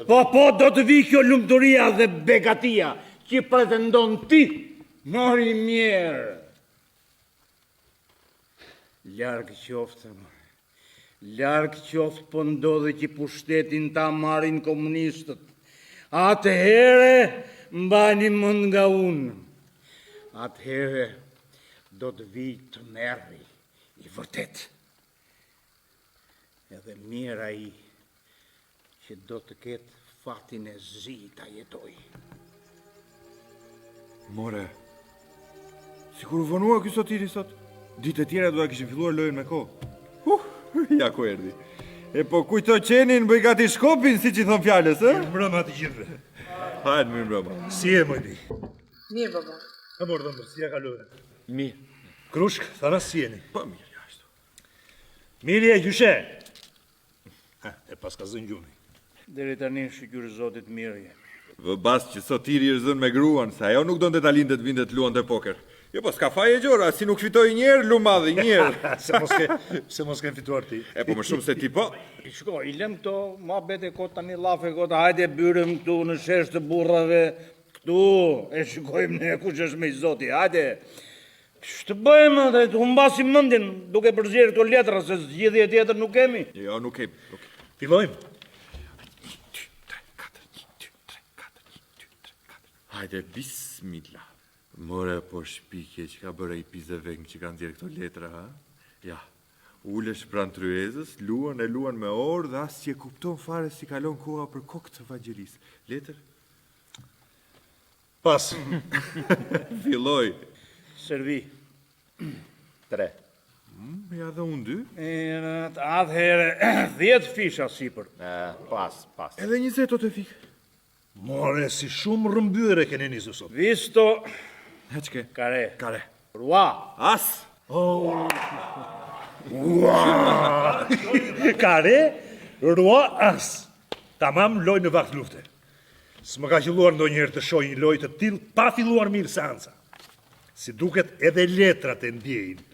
po po do të vijë kjo lumturia dhe begatia që pretendon ti, mor i mjerë. Larg qoftë, larg qoftë po ndodhi që pushtetin ta marrin komunistët. Atëherë mbani mend nga unë. Atëherë do të vijë tmerri i vërtetë. Edhe mjerë ai që do të ketë fatin e zi ta jetojë. More, sikur u vonua ky Sotiri sot, ditë e tjera do ta kishim filluar lojën me kohë. Uh, ja ku erdhi. E po kujto qenin, bëj gati shkopin, siç i thonë fjalës, e? Mirëmbrëma të gjithëve. Hajde, mirëmbrëma. Si je, moj bir? Mirë, baba. E mor dhëndër, si ia kalove? Mirë. Krushk, Thanas si jeni? Po, mirë, ja, ashtu. Mirë je, gjyshe! Ha, e paska zënë gjumi. Deri tani, shyqyr Zotit, mirë jemi. Vë bast që Sotiri është zënë me gruan, se ajo nuk donte ta linte të vinte të luante poker. Jo, po s'ka faj e gjora, si nuk fitoi një herë, lum madhi, një herë. Se mos ke, se mos ke fituar ti. E po më shumë se ti po. Shiko, i lëmë këto muhabete kot tani llafe kot, hajde byrëm këtu në shesh të burrave, këtu e shikojmë ne kush është më i zoti, hajde. Ç'të bëjmë, dhe të humbasim mendjen duke përzier këto letra, se zgjidhje tjetër nuk kemi. Jo, nuk kemi, nuk kemi. Fillojmë. 1, 2, 3, 4, 1, 2, 3, 4, 1, 2, 3, 4. Hajde, bismillah. More, po shpikje që ka bërë ai pizevenk që ka nxjerrë këto letra, ha? Ja, ulesh pranë tryezës, luan e luan me orë dhe as që e kupton fare si kalon koha për kokë të Vangjelisë. Letër? Pas. Filloi. Servi. 3. Mm, ja dhe unë dy. Atëherë, 10 fisha sipër. E, pas, pas. Edhe 20 o Tefik. More, si shumë rrëmbyer e keni nisur sot. Visto. Ha ç'ke? Kare. Kare. Rua. As. Oh. Ua. Kare, rua, as. Tamam lojë në vakt lufte. S'më ka qëlluar ndonjëherë të shoh një lojë të tillë pa filluar mirë seanca. Si duket edhe letrat e ndjejnë.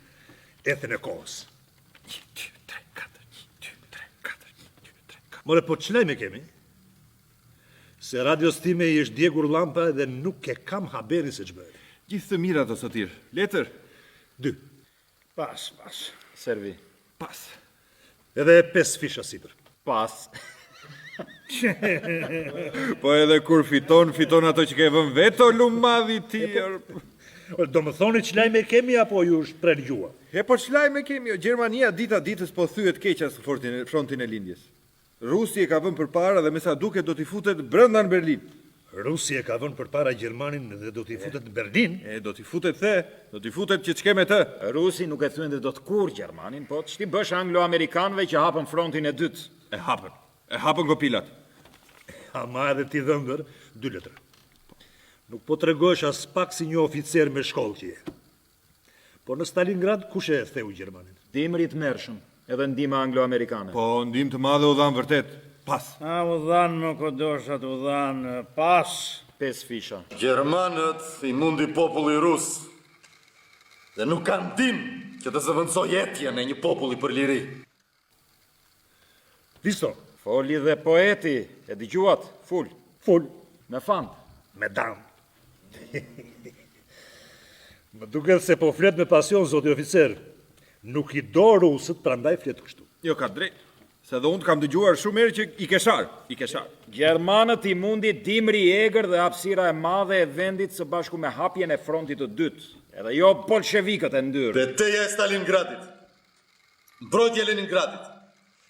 Ethen e kohës. 1, 2, 3, 4, 1, 2, 3, 4, 1, 2, 3, 4. More, po ç'lajme kemi? Se radios time i është djegur llampa dhe nuk e kam haberin se ç'bëhet. Gjithë të mirat, o Sotir. Letër? Dy. Pas, pas. Servi. Pas. Edhe pesë fisha sipër. Pas. Po edhe kur fiton, fiton ato që ke vënë vetë, o lumadhi ti. Po, do më thoni ç'lajme kemi apo ju është prerë gjuha? E po ç'lajme kemi, o Gjermania dita ditës po thyhet keqas në frontin e lindjes. Rusi e ka vënë përpara dhe me sa duket do t'i futet brenda në Berlin. Rusi e ka vënë përpara Gjermanin dhe do t'i futet në Berlin? E, do t'i futet the, do t'i futet që ç'ke me të. Rusi nuk e thyente dot kurrë Gjermanin, po ç't'i bësh anglo-amerikanëve që hapën frontin e dytë? E hapën, e hapën kopilat. Ama edhe ti dhëndër, dy letra. Nuk po tregohesh aspak si një oficer me shkollë që je. Po në Stalingrad kush e theu Gjermanin? Dimri i tmerrshëm, edhe ndihma anglo-amerikane. Po, ndihmë të madhe u dhanë vërtet. Pas. A u dhanë mo kodoshat, u dhanë. Pas. Pesë fisha. Gjermanët i mundi populli rus dhe nuk ka ndihmë që të zëvendësojë etjen e një populli për liri. Visto. Foli dhe poeti, e dëgjuat, ful. Ful. Me fant. Me dam. Më duket se po flet me pasion, zoti oficer. Nuk i do rusët, prandaj flet kështu. Jo, ka drejt. Se dhe unë të kam dëgjuar shumë herë që i ke sharë, i ke sharë. Gjermanët i mundi dimri i egër dhe hapësira e madhe e vendit së bashku me hapjen e frontit të dytë, edhe jo bolshevikët e ndyrë. Beteja e Stalingradit Mbrojtja e Leningradit,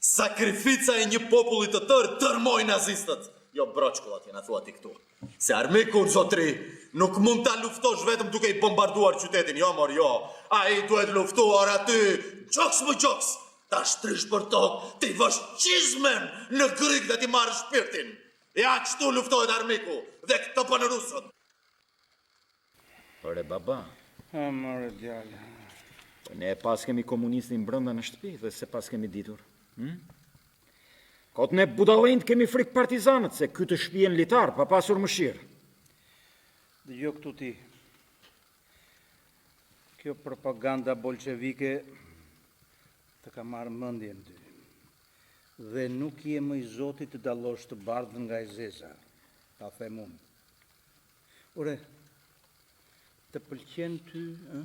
sakrifica e një populli të tërë dërmoi nazistët, jo broçkullat që na thua ti këtu. Se armikun, zotri, nuk mund ta luftosh vetëm duke i bombarduar qytetin, jo mor jo. Ai duhet luftuar aty, gjoks më gjoks, ta shtrish për tokë, t'i vësh çizmen në grykë dhe t'i marrësh shpirtin. Ja kështu luftohet armiku dhe këtë bënë rusët. Ore baba. A more djalë. Po ne e paskemi komunistin brenda në shtëpi dhe s'e paskemi ditur. Hm? Kot ne budallenjtë kemi frikë partizanët, se ky të shpie në litar, pa pasur mëshirë. Dëgjo këtu ti. Kjo propaganda bolshevike të ka marrë mendjen ty. Dhe nuk je më i zoti të dallosh të bardhën nga e zeza, ta them unë. Ore, të pëlqen ty, ë?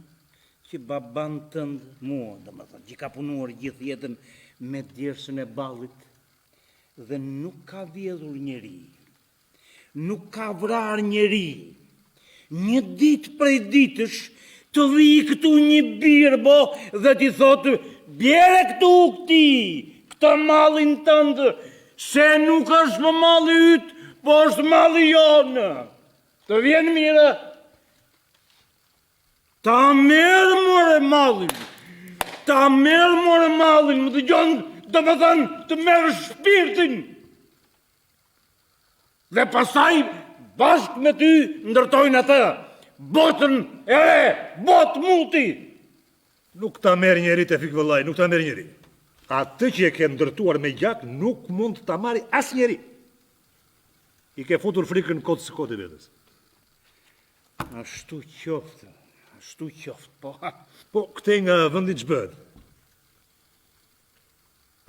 Që baban tënd, mua, domethënë, që ka punuar gjithë jetën me djersën e ballit dhe nuk ka vjedhur njeri, nuk ka vrarë njeri. Një ditë prej ditësh të vijë këtu një birbo dhe t'i thotë bjere këtu këtij, këtë mallin tënd, se nuk është më malli yt, po është malli jonë. Të vjen mirë? Ta merr more mallin, ta merr more mallin, më dëgjon, domethënë, të merr shpirtin. Dhe pastaj bashkë me ty ndërtojnë atë botën e re, botë muti. Nuk ta merr njeri Tefik vëllai, nuk ta merr njeri. Atë që e ke ndërtuar me gjak nuk mund ta marrë asnjeri. I ke futur frikën kot së koti vetes. Ashtu qoftë, ashtu qoftë, po. Po, këtej nga vendi ç'bëhet?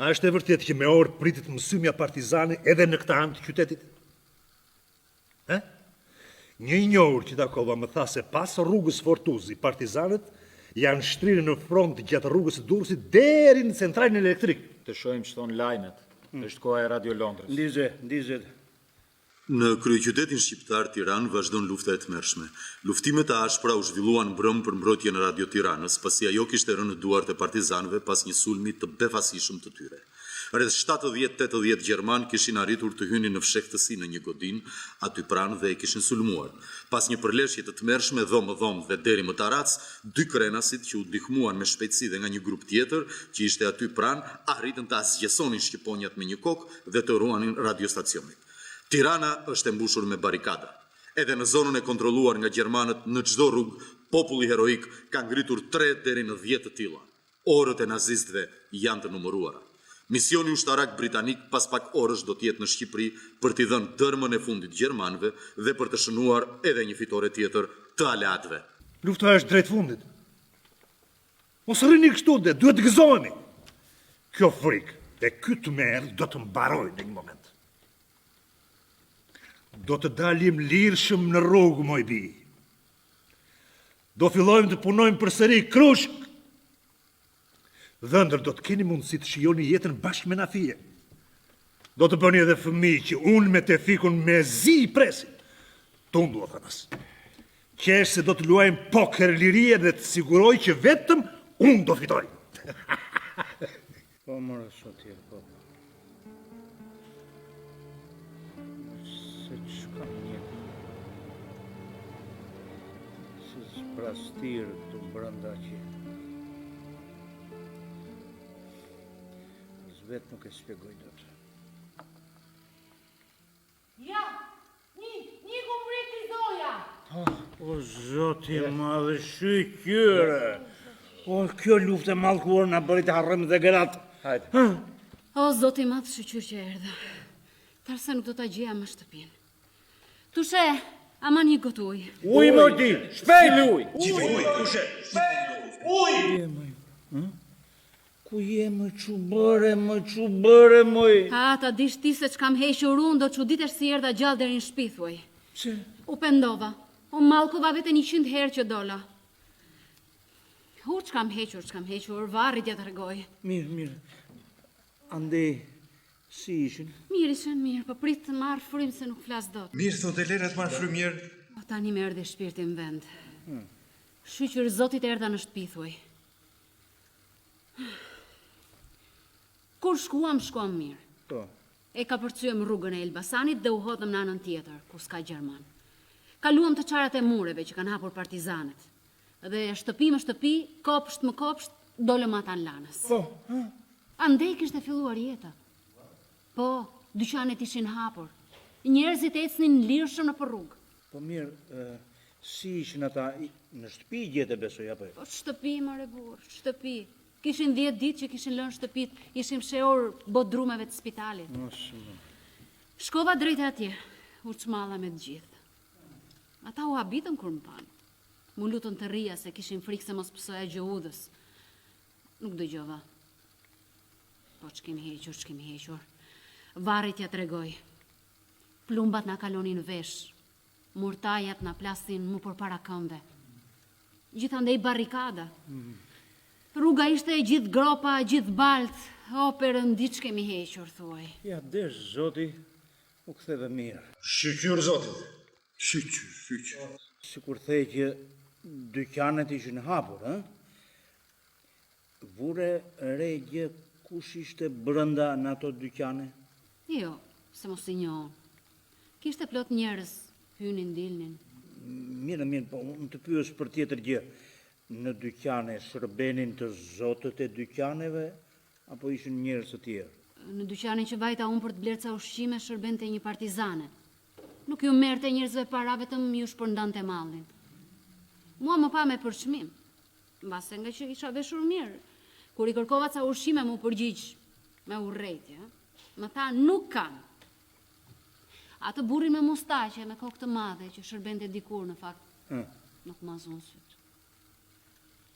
A është e vërtetë që me orë pritet mësymja partizane edhe në këtë anë të qytetit? Ë? Një i njohur që takova më tha se pas rrugës Fortuzi, partizanët janë shtrirë në front gjatë rrugës së Durrësit deri në centralin elektrik. Të shohim ç'thonë lajmet. Është koha e Radio Londrës. Ndize, ndize. Në kryeqytetin shqiptar, Tiranë, vazhdon lufta e tmerrshme. Luftime të ashpra u zhvilluan mbrëmë për mbrojtjen e Radio Tiranës, pasi ajo kishte rënë në duart e partizanëve pas një sulmi të befasishëm të tyre. Rreth 70-80 gjermanë kishin arritur të hynin në fshehtësi në një godinë aty pranë dhe e kishin sulmuar. Pas një përleshje të tmerrshme dhomë dhomë dhe deri më tarracë, dy krenasit që u ndihmuan me shpejtësi dhe nga një grup tjetër që ishte aty pranë, arritën të asgjësonin shqiponjat me një kokë dhe të ruanin radiostacionin. Tirana është e mbushur me barrikada. Edhe në zonën e kontrolluar nga gjermanët në çdo rrugë populli heroik ka ngritur tre deri në dhjetë të tilla. Orët e nazistëve janë të numëruara. Misioni ushtarak britanik pas pak orësh do të jetë në Shqipëri për t'i dhënë dërmën e fundit gjermanëve dhe për të shënuar edhe një fitore tjetër të aleatëve. Lufta është drejt fundit. Mos rrini kështu dhe duhet të gëzohemi. Kjo frikë dhe ky tmerr do të mbarojë në një moment. Do të dalim lirshëm në rrugë, moj bijë. Do fillojmë të punojmë përsëri krushk. Dhëndër do të keni mundësi të shijoni jetën bashkë me Nafijen. Do të bëni edhe fëmijë që unë me Tefikun mezi i presim. Tundu, Athanas. Qesh se do të luajmë poker lirie dhe të siguroj që vetëm unë do fitoj. Po, more, Sotir, po. Se ç'kam një... Si zbrazëtirë këtu brenda që... As vetë nuk e shpjegoj dot. Ja, një, një ku mbriti Zoja. O, zot i madh, shyqyr. O, kjo luftë e mallkuar na bëri të harrojmë dhe gratë. Hajde. O, zot i madh, shyqyr që erdhe. Thashë se nuk do ta gjeja më shtëpinë. Tushe, aman një gotë ujë. Ujë, moj ti, shpejt! Ujë, ujë, tushe, shpejt! Ujë! Hm? Ku je moj ç'u bëre moj ç'u bëre moj. Ha ta dish ti se ç'kam hequr unë do çuditesh si erdha gjallë deri në shtëpi thuaj. Pse? U pendova. U mallkova veten 100 herë që dola. U ç'kam hequr, ç'kam hequr, varri t'ia tregoj. Mirë, mirë. Andej si ishin? Mirë ishin, mirë, po prit të marr frymë se nuk flas dot. Mirë thotë lëre të marr frymë njëherë. Po tani më erdhi shpirti në vend. Hmm. Shyqyr Zotit erdha në shtëpi thuaj. Kur shkuam, shkuam mirë. Po. E kapërcyem rrugën e Elbasanit dhe u hodhëm në anën tjetër, ku s'ka gjerman. Kaluam të çarat e mureve që kanë hapur partizanët. Dhe shtëpi më shtëpi, kopsht më kopsht, dolëm matanë Lanës. Po, ha? Andej kishte filluar jeta. Po, dyqanet ishin hapur. Njerëzit ecnin lirshëm nëpër rrugë. Po mirë, si ishin ata, në shtëpi i gjete besoj, apo jo? Po shtëpi, more burrë, shtëpi. Kishin 10 ditë që kishin lënë shtëpitë, ishin fshehur bodrumeve të spitalit. Mos më. Shkova drejt atje, u çmalla me të gjithë. Ata u habitën kur më panë. M'u lutën të rrija se kishin frikë se mos pësoja gjë udhës. Nuk dëgjova. Po ç'kemi hequr, ç'kemi hequr. Varri t'ia tregoj. Plumbat na kalonin në vesh. Murtajat na plasnin mu përpara këmbëve. Gjithandej barrikada. Rruga ishte e gjithë gropa, gjithë baltë. O, perëndi ç'kemi hequr, thuaj. Ia desh zoti, u ktheve mirë. Shyqyr zotit. Shyqyr, shyqyr. Sikur the që dyqanet ishin hapur, ë? Vure re gjë kush ishte brenda në ato dyqane? Jo, se mos i njoh. Kishte plot njerëz, hynin, dilnin. Mirë, mirë, po unë të pyes për tjetër gjë. Në dyqane shërbenin të zotët e dyqaneve apo ishin njerëz të tjerë? Në dyqanin që vajta unë për të blerë ca ushqime shërbente një partizane. Nuk ju merrte njerëzve para, vetëm ju shpërndante mallin. Mua më pa me përçmim. Mbase ngaqë isha veshur mirë. Kur i kërkova ca ushqime m'u përgjigj me urrejtje. Më tha nuk kam. Atë burrin me mustaqe, me kokë të madhe që shërbente dikur në fakt. Mm. Nuk ma zunë sytë.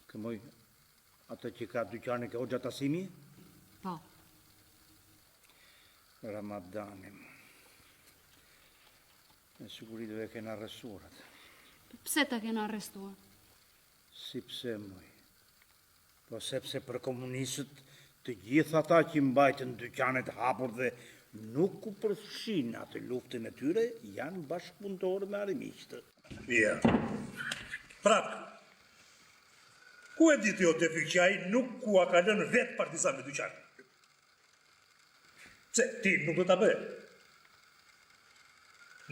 Kë moj, atë që ka dyqanin ke Hoxha Tasimi? Po. Ramadanim. Me siguri do e kenë arrestuar atë. Pse ta kenë arrestuar? Si pse moj? Po sepse për komunistët të gjithë ata që mbajtën dyqanet hapur dhe nuk u përfshinë në atë luftën e tyre janë bashkëpunëtorë me armiqtë. Ja. Prapë. Ku e di ti o Tefik që ai nuk ua ka lënë vetë partizanëve dyqanin? Pse, ti nuk do ta bëje?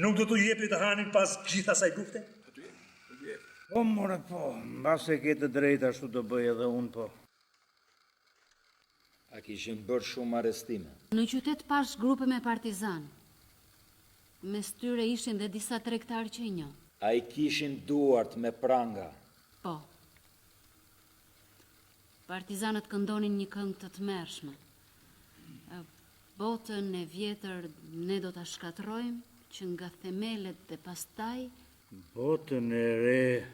Nuk do t'u jepje të hanin pas gjithë asaj lufte? Po more po, mbase ke të drejtë ashtu do bëj edhe unë po. A kishin bërë shumë arrestime? Në qytet pashë grupe me partizanë. Mes tyre ishin dhe disa tregtarë që i njoh. A i kishin duart me pranga? Po. Partizanët këndonin një këngë të tmerrshme. Botën e vjetër ne do ta shkatërrojmë që nga themelet dhe pastaj Botën e re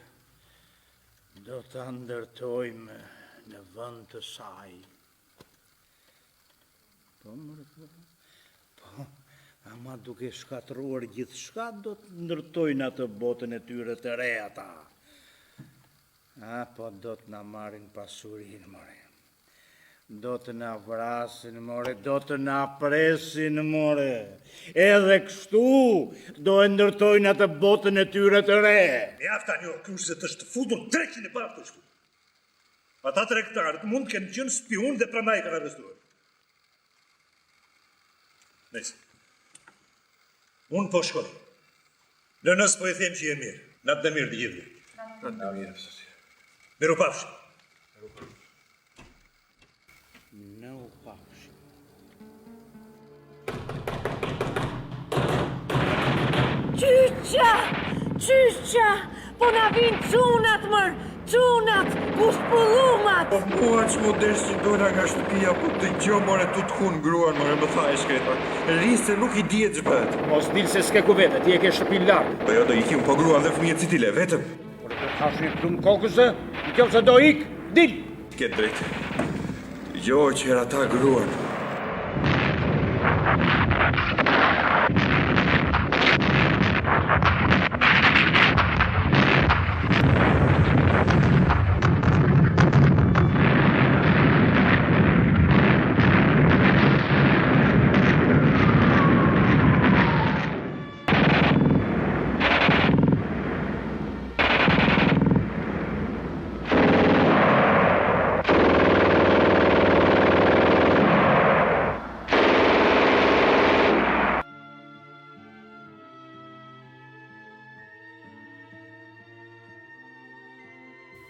do ta ndërtojmë. Në vend të saj. Po, more, po, po, ama duke shkatërruar gjithçka do të ndërtojnë atë botën e tyre të re ata. A, po do të na marrin pasurinë, more. Do të na vrasin, more, do të na presin, more. Edhe kështu do e ndërtojnë atë botën e tyre të re. Mjaft tani o Krush se të është futur dreqin e pastë kështu. Ata tregtarët mund të kenë qenë spiunë dhe prandaj i kanë arrestuar. Nejse. Unë po shkoj. Nënës po i them që je mirë. Natën e mirë të gjithëve. Natën e mirë, zoti. Mirupafshim. Në u pafshim. Qyqa! Qyqa! Po na vinë çunat mër! Çunat! Kush pëllumat! Po mua ç'm'u desh që dola nga shtëpia, po dëgjo more tu tkun gruan more më tha e shkreta. Rri se nuk i dihet ç'bëhet. Mos dil se s'ke ku vete, ti e ke shtëpinë larg. Po jo do ikim, po gruan dhe fëmijët si t'i le, vetëm. Por do të hash një plumb kokës, në qoftë se do ik, dil! Ke drejt. Dëgjo që herë ata gruan.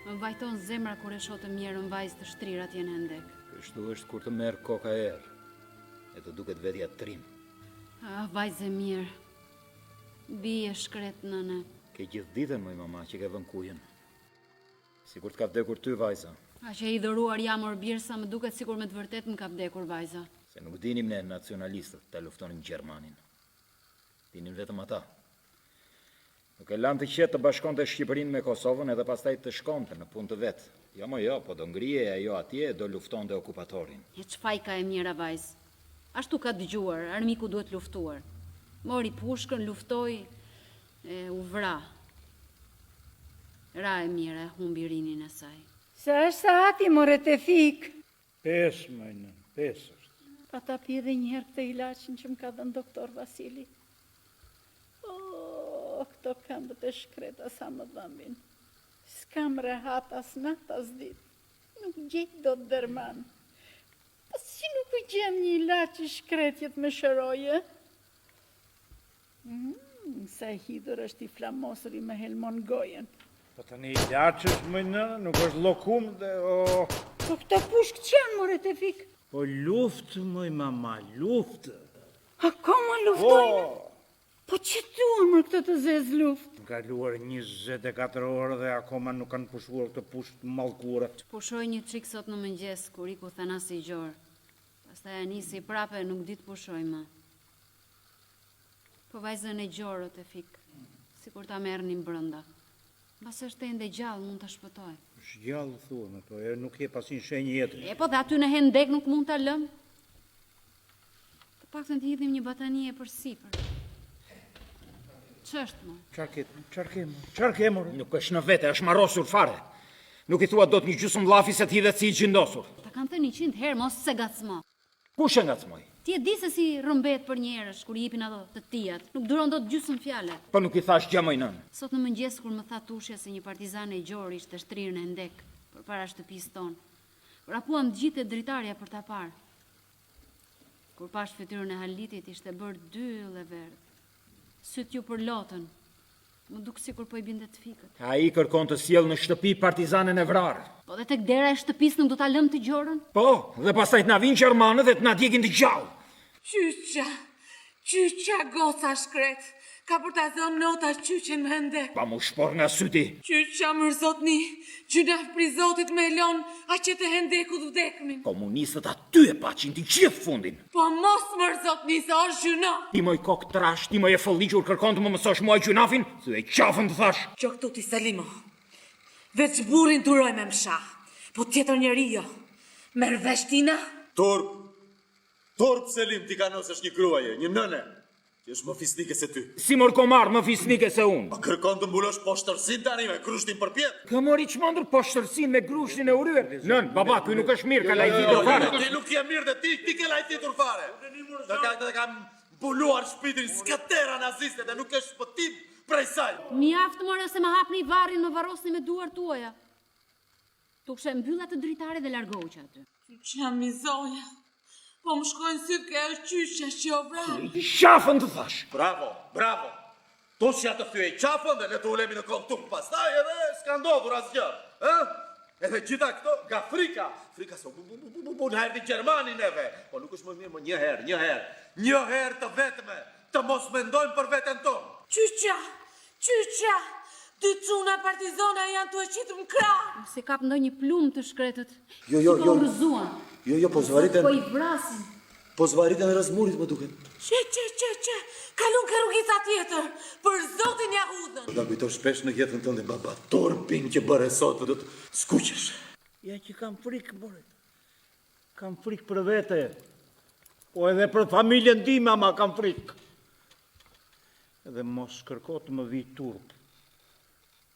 Më vajton zemra kur e shoh të mjerën vajzë të shtrirë atje në hendek. Kështu është kur të merr koka erë e të duket vetja trim. Ah, vajzë e mirë. Bijë e shkretë nëne. Ke gjithë ditën, moj mama, që ke vënë kujën. Sikur të ka vdekur ty, vajza. Aq e hidhëruar jam, or bir, sa më duket sikur me të vërtetë më ka vdekur vajza. Se nuk dinim ne nacionalistët ta luftonim gjermanin. Dinin vetëm ata. Nuk e lanë të qetë të bashkonte Shqipërinë me Kosovën edhe pastaj të shkonte në punë të vet. Jo mo jo, po do ngrihej ajo atje e do luftonte okupatorin. E ç'faj ka e mjera vajzë? Ashtu ka dëgjuar, armiku duhet luftuar. Mori pushkën, luftoi e u vra. Ra e mjera e humbi rininë e saj. Sa është saati more Tefik? Pesë, moj nënë, pesë është. Pa ta pi edhe një herë këtë ilaçin që më ka dhënë doktor Vasili. Oh, këto këmbët e shkreta sa më dhëmbin. S'kam rehat as natë as ditë. Nuk gjej dot derman. Po si nuk u gjend një ilaç i shkretë që të më shërojë? Mm, sa e hidhur është i flamosuri më helmon gojën. Po tani ilaç është moj nënë, nuk është llokum dhe o... Po këto pushkë ç'janë more Tefik? Po luftë moj mama, luftë. Akoma luftojnë? Po, po ç'e duan mor këto të zezë luftë? Kanë kaluar 24 orë dhe akoma nuk kanë pushuar këto pushkë të mallkuara. Ç'pushoi një çik sot në mëngjes, kur iku Thanasi i gjorë. Pastaj ia nisi prapë e nuk di të pushojë më. Po vajzën e gjorë, o Tefik, sikur ta merrnim brenda. Mbase është ende gjallë, mund ta shpëtojmë. Është gjallë, thua, më, po ajo nuk jep asnjë shenjë jete. E po dhe aty në hendek nuk mund ta lëmë. Të paktën t'i hidhim një batanije përsipër. Ç'është më? Çfarë ke, çfarë ke, çfarë ke more? Nuk është në vete, është marrosur fare. Nuk i thua dot një gjysmë llafi se të hidhet si i xhindosur. Ta kam thënë 100 herë, mos e ngacmo. Kush e ngacmoi? Ti e di se si rrëmbehet përnjëherësh kur i hipin ato të tijat. Nuk duron dot gjysmë fjale. Po nuk i thashë gjë moj nënë. Sot në mëngjes kur më tha Tushja se një partizane e gjorë ishte shtrirë në hendek, përpara shtëpisë tonë. Vrapuam të gjithë te dritarja për ta parë. Kur pashë fytyrën e Halitit ishte bërë dyll e verdhë. Sytë iu përlotën. M'u duk sikur po i binte të fikët. Ai kërkon të sjellë në shtëpi partizanen e vrarë. Po dhe tek dera e shtëpisë nuk do ta lëmë të gjorën? Po, dhe pastaj të na vijnë gjermanët dhe të na djegin të gjallë. Qyqa, qyqa goca shkretë, ka për ta zënë nota qyqen në hendek. Pa m'u shporr nga syti. Qyqa mër zotni, gjynah prej zotit me lon atje te hendeku të vdekmin. Komunistët aty e paçin të gjithë fundin. Po mos mër zotni se është gjynah. Ti moj kokë trashë, ti moj e fëlliqur kërkon të më mësosh mua gjynafin, thyej qafën të thashë. Qo këtu ti Selimo. Veç burrin duroj me më sha. Po tjetër njeri jo. Merr vesh Tina? Turp! Turp Selim t'i kanosesh një gruaje, një nëne, që është më fisnike se ty. Si mor komar më fisnike se unë? A kërkon të mbulosh poshtërsinë tani me grushtin përpjetë? Kë mor i çmendur poshtërsinë me grushtin e urryer? Nënë, baba, ky nuk është mirë, ka lajthitur Jo, jo, fare. Ti nuk je mirë dhe ti, ti ke lajthitur fare. Të ka të ka mbuluar shpirtin skëterra naziste dhe nuk ke shpëtim prej saj. Mjaft more se më hapni varrin, më varrosni me duart tuaja. Tukshe, mbyll atë dritare dhe largohu që aty. Qyqja mi zonja, po më shkojnë sytë ke ajo qyqja që o vranë. Qafën të thashë. Bravo, bravo. Tushja të thyej qafën dhe ne të ulemi në kolltuk pastaj edhe s'ka ndodhur asgjë. Ë? Edhe gjitha këto nga frika. Frika se bu bu bu bu bu bu na erdhi gjermani neve. Po nuk është më mirë më një herë, një herë. Një herë të vetme. Të mos mendojmë për veten tonë. Qyqja, qyqja, dy çuna partizana janë tu e qitur në krah. Mos i kap ndonjë plumb të shkretët. Jo, jo, Si po jo. u rrëzuan. Jo, jo, po zvariten. Po i vrasin. Po zvariten rrëzë murit, më duket. Qe, qe, qe, qe, kalun ke rrugica tjetër, për zotin ja hudhën. Do ta kujtosh shpesh në jetën tënde baba turpin që bëre sot do të skuqesh. Ja që kam frikë, more. Kam frikë për vete, po edhe për familjen time ama kam frikë. Edhe mos kërko të më vijë turp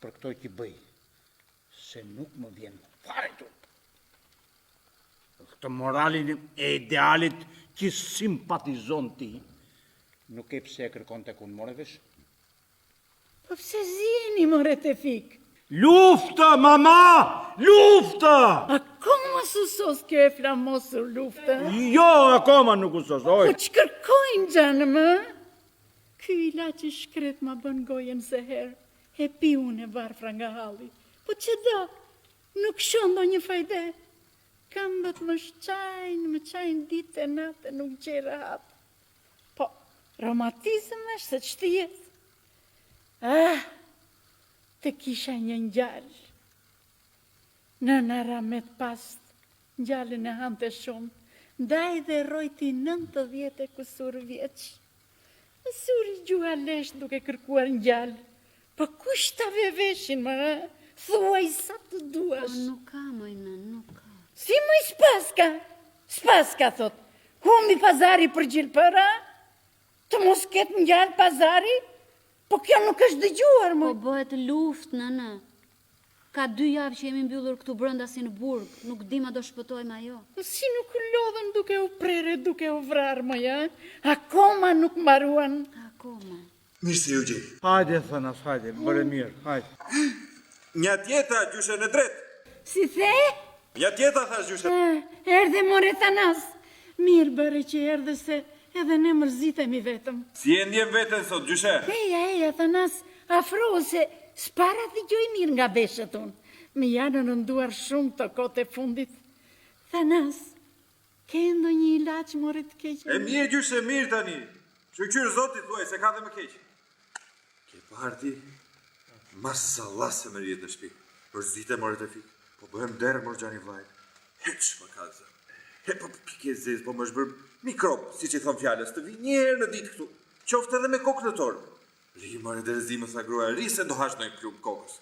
për këto që bëj, se nuk më vjen fare turp. Këtë moralin e idealit që simpatizon ti, nuk ke pse e kërkon tek unë, more vesh? Po pse ziheni more Tefik? Luftë, mama! Luftë! Akoma s'u sos kjo e flamosur luftë? Jo, akoma nuk u sos, oj. Po ç'kërkojnë xhanëm, ë? Ky ilaç i shkretë ma bën gojën zeher, e pi unë e varfra nga halli. Po ç'do? Nuk shoh ndonjë fajde. Këmbët më shqajnë, më çajnë ditë e natë e nuk gjej rehat. Po, reumatizëm është se ç'të jetë. Ah, të kisha një ngjalë. Nëna rahmet pastë, ngjalin e hante shumë, ndaj dhe rrojti 90 e kusur vjeç. Më zuri gjuha lesh duke kërkuar ngjalë. Po kush ta ve veshin, më, thuaj sa të duash. Po nuk ka, moj nënë, nuk ka. Si moj s'paska? S'paska, thotë. Humbi pazari për gjilpëra? Të mos ketë ngjalë pazari? Po kjo nuk është dëgjuar, moj. Po bëhet luftë, nënë. Ka dy javë që jemi mbyllur këtu brenda si në burg, nuk dimë a do shpëtojmë a jo. Si nuk u lodhën duke u prerë e duke u vrarë, moj, a? Akoma nuk mbaruan. Akoma. Mirë se ju gjej. Hajde, Thanas, hajde, bëre mirë, hajde. Nja tjeta, gjyshe në drejt. Si the? Nja tjeta, thashë gjyshe. Erdhe more Thanas. Mirë bëre që erdhe se edhe ne mërzitemi vetëm. Si e ndjen veten sot, gjyshe? Eja, eja, Thanas, afrohu se s'para dëgjoj mirë nga veshët unë. Më janë rënduar shumë këto kohët e fundit. Thanas, Ke ndonjë ilaç more të keqen? E mirë gjyshe, mirë tani. Shyqyr Zotit thuaj se ka dhe më keq. Ke parë ti? Mashallah se më rrihet në shtëpi. Mërzitem more Tefik. Po bëhem derr mor xhani vllait. Hiç më ka zënë. He po pikë e zezë, po më është bërë mikrob, siç i thonë fjalës, të vij një herë në ditë këtu. Qoftë edhe me kokë në torbë. Rri more derëzi më tha gruaja, rri se do hash ndonjë plumb kokës.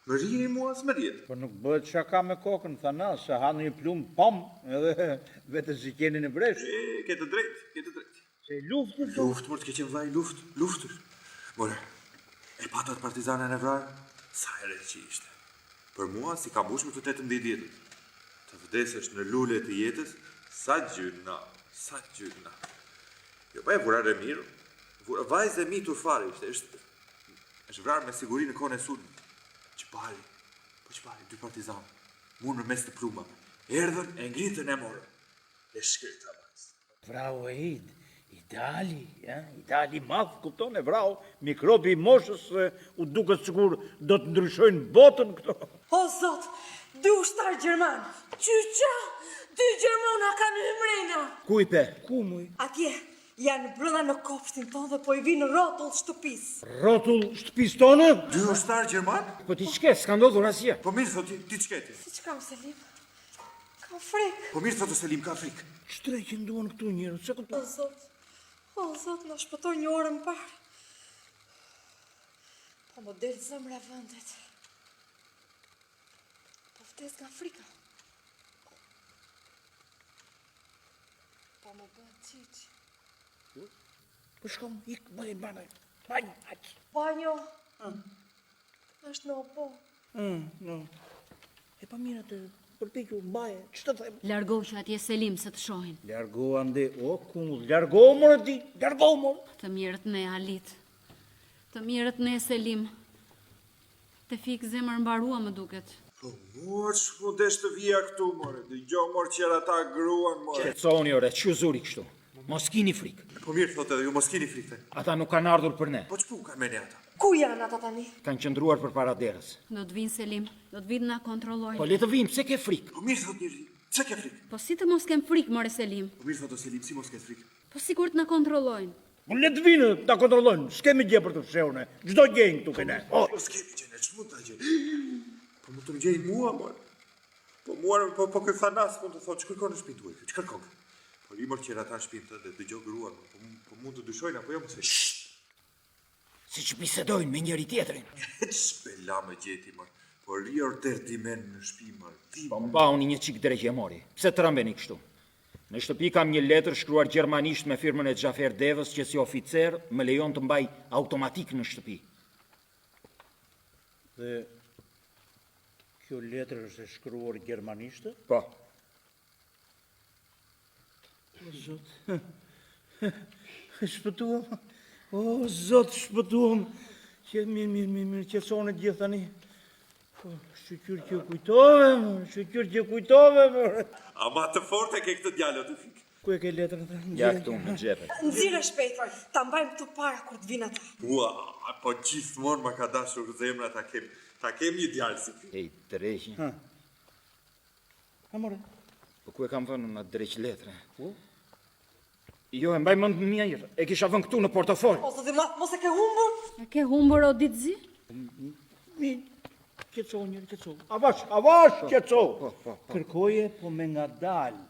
Më rri mua s'më rrihet. Po nuk bëhet shaka me kokën, Thanas, se ha ndonjë plumb, pam, edhe vete si qeni në vreshtë. E, ke të drejtë, ke të drejtë. Se luftë këtu. Luftë, mor të ke qenë vllai, luftë, luftë është. More, e patë atë partizanen e vrarë? Sa e re që ishte. Për mua s'i ka mbushur të 18 vjetët. Të vdesësh në lule të jetës, sa gjynah, sa gjynah. Jo, pa e vrarë e mirë, vajzë e mitur fare ishte, është Është vrarë me siguri në kohën e sulmit. Ç'pari, po ç'pari, dy partizanë, mu në mes të plumbave. Erdhën, e ngritën e morën. E shkreta vajzë. Vrau e id, ideali, ja, ideali i madh, kupton, e vrau, mikrobi i moshës u duket sikur do të ndryshojnë botën këto. O zot, dy ushtarë gjermanë, qyqa, dy gjermana kanë hy mrena. Ku i pe? Ku moj? Atje, Janë brenda në kopshtin tonë dhe po i vijnë rrotull shtëpisë. Rrotull shtëpisë tonë? Dy ushtarë gjermanë? Po ti ç'ke, s'ka ndodhur asgjë. Po mirë thotë, ti ç'ke ti? Si ç'kam Selim? Kam frikë. Po mirë thotë Selim, ka frikë. Ç'dreqin duan këtu njerëz, s'e kuptoj. O Zot, o Zot, na shpëto një orë më parë. Po më del zemra vendit. Po vdes nga frika. Po më bëhet qiq. Po shko, ik, bëj banjo. Banjo, aq. Banjo. Është në oborr. Ëh, no. E pa mirë atë, përpiqu, mbaje, ç'të them? Largohu që atje Selim se të shohin. Largohu ande, o kungull, largohu more ti, largohu more. Të mjerët ne Halit. Të mjerët ne Selim. Tefik zemër mbarua më duket. Po mua ç'm'u desh të vija këtu more, dëgjo mor qerata gruan more. Qetësohuni ore, ç'ju zuri kështu? Mos kini frikë. Po mirë thotë edhe ju mos kini frikë. Ata nuk kanë ardhur për ne. Po ç'punë kanë me ne ata? Ku janë ata tani? Kanë qëndruar përpara derës. Do të vijnë Selim, do të vijnë të na kontrollojnë. Po le të vijnë, pse ke frikë? Po mirë thotë njeri, pse ke frikë? Po si të mos kem frikë more Selim? Po mirë thotë o Selim, si mos ke frikë? Po sikur të na kontrollojnë. Po le të vijnë, ta kontrollojnë, s'kemi gjë për të fshehur ne. Ç'do gjejnë këtu ke ne. Po s'kemi gjë ne, ç'mund ta gjejnë? Po mund të më gjejnë mua, more. Po mua, po po ky Thanas mund të thotë ç'kërkon në shtëpinë tuaj, ç'kërkon? Po rri mor qerata në shtëpinë tënde, dëgjo gruan, po po mund të dyshojnë apo jo mos e. Siç bisedojnë me njëri-tjetrin. Ç'bela më gjeti mor. Po rri or derdimen në shtëpi mor. Po mbahuni një çik dreq e mori. Pse trembeni kështu? Në shtëpi kam një letër shkruar gjermanisht me firmën e Xhafer Devës që si oficer më lejon të mbaj automatik në shtëpi. Dhe kjo letër është e shkruar gjermanisht? Po. O Zot. Shpëtuam. O Zot, shpëtuam. Që mirë, mirë, mirë, mirë, qetësohuni të gjithë tani. Po, shyqyr që kujtove, shyqyr që kujtove. Ama të fortë e ke këtë djalë o Tefik. Ku e ke letrën? Ja këtu në xhep. Nxirre shpejt, ta mbajmë këtu para kur të vijnë ata. Ua, po gjithmonë ma ka dashur zemra ta kem, ta kem një djalë si ky. Ej, dreqin. Ha. Ha more. Po ku e kam vënë unë atë dreq letre? Ku? Jo, e mbaj mend mirë, e kisha vënë këtu në portofol. O zoti madh, mos e ke humbur? E ke humbur o ditëzi? Mi, qetësohu njëherë, qetësohu. Avash, avash, po, qetësohu. Po, po, po. Kërkoje, po me ngadalë,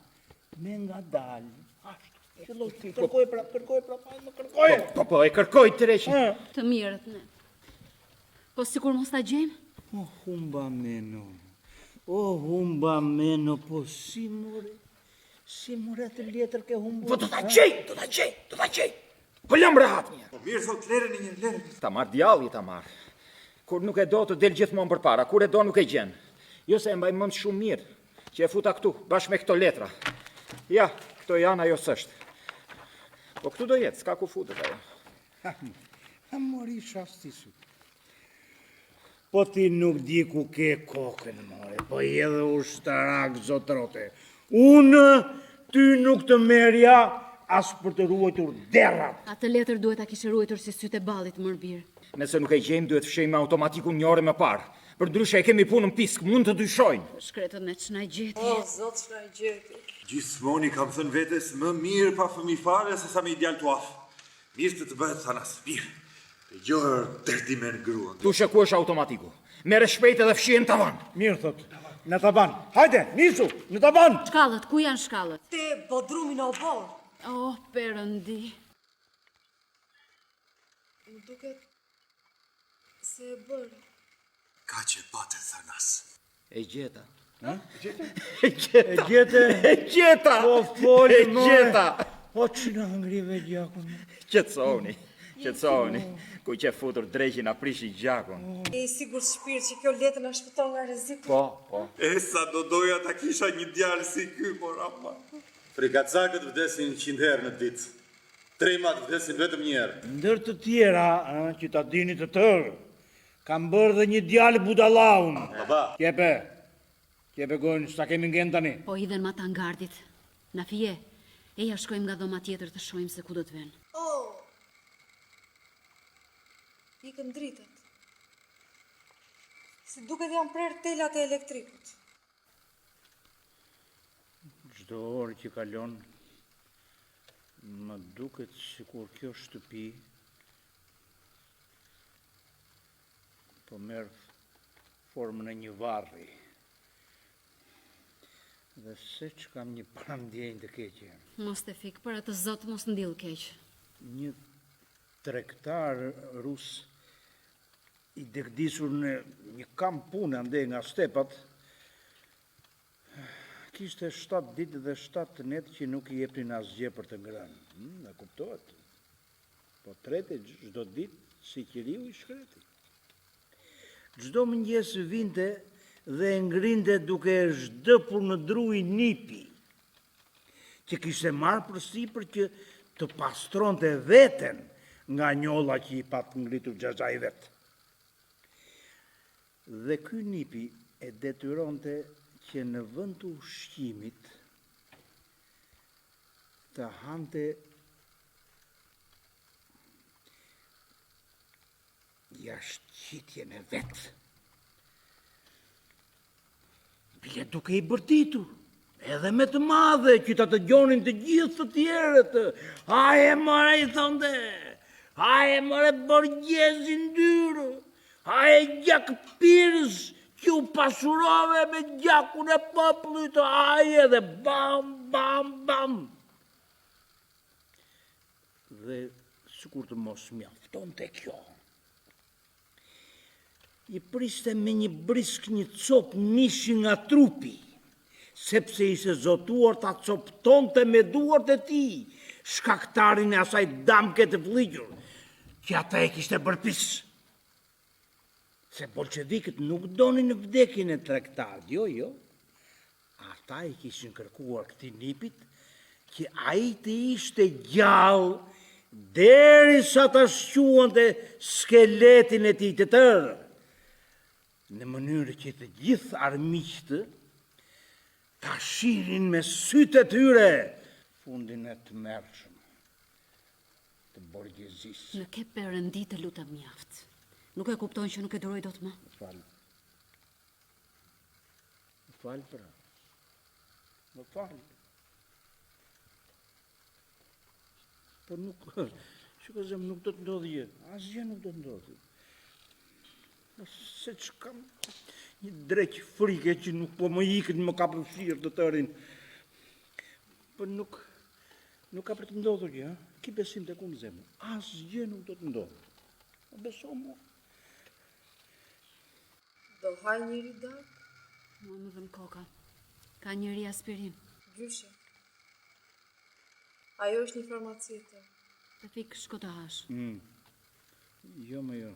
me ngadalë. Ashtu, qëllo, kërkoje prapë, kërkoje prapë, më kërkoje. Po, po, e kërkoj dreqin. Të mjerët ne. Po sikur mos ta gjejmë? O humba meno, o humba meno, po si more, Si more atë letër ke humbur? Po do ta gjej, do ta gjej, do ta gjej. Po lëmë rehat një. Po mirë thot lëreni një, lëreni. Ta marrë djalli ta marrë. Kur nuk e do të del gjithmonë përpara, kur e do nuk e gjen. Jo se e mbaj mend shumë mirë që e futa këtu bashkë me këto letra. Ja, këto janë ajo s'është. Po këtu do jetë, s'ka ku futet ajo. Ha mori shastisur. Po ti nuk di ku ke kokën, more, po je dhe ushtarak, zotrote. Unë ty nuk të merrja as për të ruajtur derrat. Atë letër duhet ta kishe ruajtur si sytë e ballit, mor bir. Nëse nuk e gjejmë, duhet fshehim automatikun një orë më parë. Përndryshe e kemi punën pisk, mund të dyshojnë. Të shkretët ne ç'na gjeti. O, zot, ç'na gjeti. Gjithmonë i kam thënë vetes më mirë pa fëmijë fare se sa me një djalë tuhaf. Mirë të të bëhet Thanas, mirë. Dëgjo derdimen gruan. Tushe ku është automatiku. Merre shpejt edhe fshihe në tavan. Mirë thot. Në tavan. Hajde, nisu, në tavan. Shkallët, ku janë shkallët? Te bodrumi në oborr. Oh, perëndi. Më duket se e bëre. Kaq e pate Thanas. E gjeta. E gjete? E gjeta. E gjete. E gjeta. Po fol, E gjeta. Po ç'na ngrive gjakun. Qetësohuni. Qetësohuni. Ku qe futur dreqi na prishi gjakun. Je i sigurt shpirt që kjo letër na shpëton nga rreziku. Po, po. E sa do doja ta kisha një djalë si ky, mor ama. Frikacakët vdesin 100 herë në ditë. Trimat vdesin vetëm një herë. Ndër të tjera, ë, që ta dini të tërë, Kam bërë dhe një djalë budalla unë. Baba. Qepe. Qepe gojën, s'ta kemi ngenë tani. Po hidhen matanë gardhit. Nafije, eja shkojmë nga dhoma tjetër të shohim se ku do të venë. Oh! Ikën dritat. Si duket janë prerë telat e elektrikut. Çdo orë që kalon, më duket sikur kjo shtëpi Po merr formën e një varri. Dhe seç kam një parandjenjë të keqe. Mos Tefik, për atë zot mos ndill keq. Një tregtar rus i degdisur në një kamp pune andej nga stepat, Kishte 7 ditë dhe 7 net që nuk i jepnin asgjë për të ngrënë. Hmm, e kuptohet. Po tretej çdo ditë si qiriu i shkreti. Çdo mëngjes vinte dhe e ngrinte duke e zhdëpur në dru i nipi, që kishte marrë përsipër që të pastronte veten nga njolla që i pat ngritur xhaxhai i vet. Dhe ky nipi e detyronte që në vend të ushqimit të hante jashtëqitjen e vet. Bile duke i bërtitur, edhe me të madhe që ta dëgjonin të gjithë të tjerët. Haje more i thonte, haje more borgjez i ndyrë, haje gjakpirës që u pasurove me gjakun e popullit, haje dhe bam, bam, bam. Dhe sikur të mos mjaftonte kjo, i priste me një brisk një copë mishi nga trupi, sepse ishte zotuar ta copëtonte me duart e tij shkaktarin e asaj damke të flliqur, që atë e kishte bërë pis. Se bolshevikët nuk donin vdekjen e tregtarit, jo, jo. Ata i kishin kërkuar këtij nipit që ai të ishte gjallë derisa ta shquante skeletin e tij të tërë, në mënyrë që të gjithë armiqtë ta shihnin me sytë e tyre fundin e tmerrshëm të borgjezisë. Në ke perëndi të lutem mjaft. Nuk e kupton që nuk e duroj dot më. Më fal. Më fal pra. Më fal. Po nuk, shiko zemër, nuk do të ndodhë gjë. Asgjë nuk do të ndodhë. Se ç'kam një dreq frike që nuk po më ikën më ka përfshirë të tërin. Po nuk, nuk ka për të ndodhur gjë, ki besim tek unë zemër. Asgjë nuk do të ndodhë. Më beso mua. Do hajë njeri darkë? Mua më dhemb koka. Ka njeri aspirinë. Gjyshe. Ajo është një farmaci e Tefik, shko të hash. Mm. Jo më jo.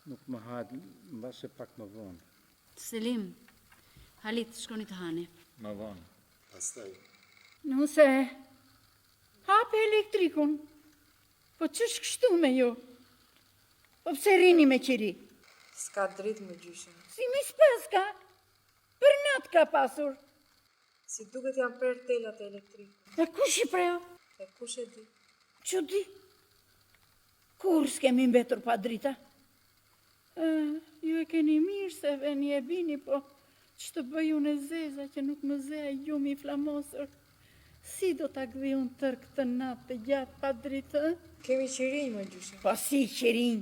Nuk më hahet mbase pak më vonë. Selim, Halit, shkoni të hani. Më vonë. Pastaj. Nuse, hape elektrikun. Po ç'është kështu me ju? Po pse rrini me qiri? S'ka dritë mo gjyshe. Si mi s'paska? Për natë ka pasur. Si duket janë prerë telat e elektrikut. E kush i preu? E kush e di? Çudi. Kurrë s'kemi mbetur pa drita. E, ju e keni mirë se veni e bini, po ç'të bëj unë e zeza që nuk më zë ai gjumi i flamosur. Si do ta gdhij unë tërë këtë natë të gjatë pa dritë, ë? Kemi qirinj, mo gjyshe. Po si qirinj?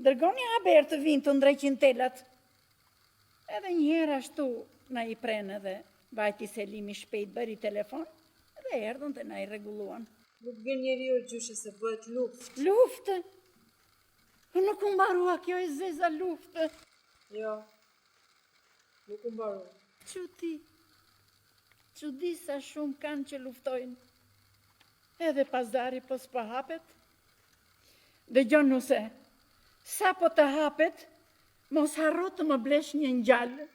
Dërgoni haber të vijnë të ndreqin telat. Edhe një herë ashtu na i prenë edhe vajti Selimi shpejt bëri telefon dhe erdhën dhe na i rregulluan. Nuk vjen njeri o gjyshe se bëhet luftë. Luftë? Po nuk u mbarua kjo e zeza luftë. Jo, nuk u mbarua. Çudi, çudi sa shumë kanë që luftojnë. Edhe pazari po s'po hapet. Dëgjo nuse, sapo të hapet, mos harro të më blesh një ngjalë.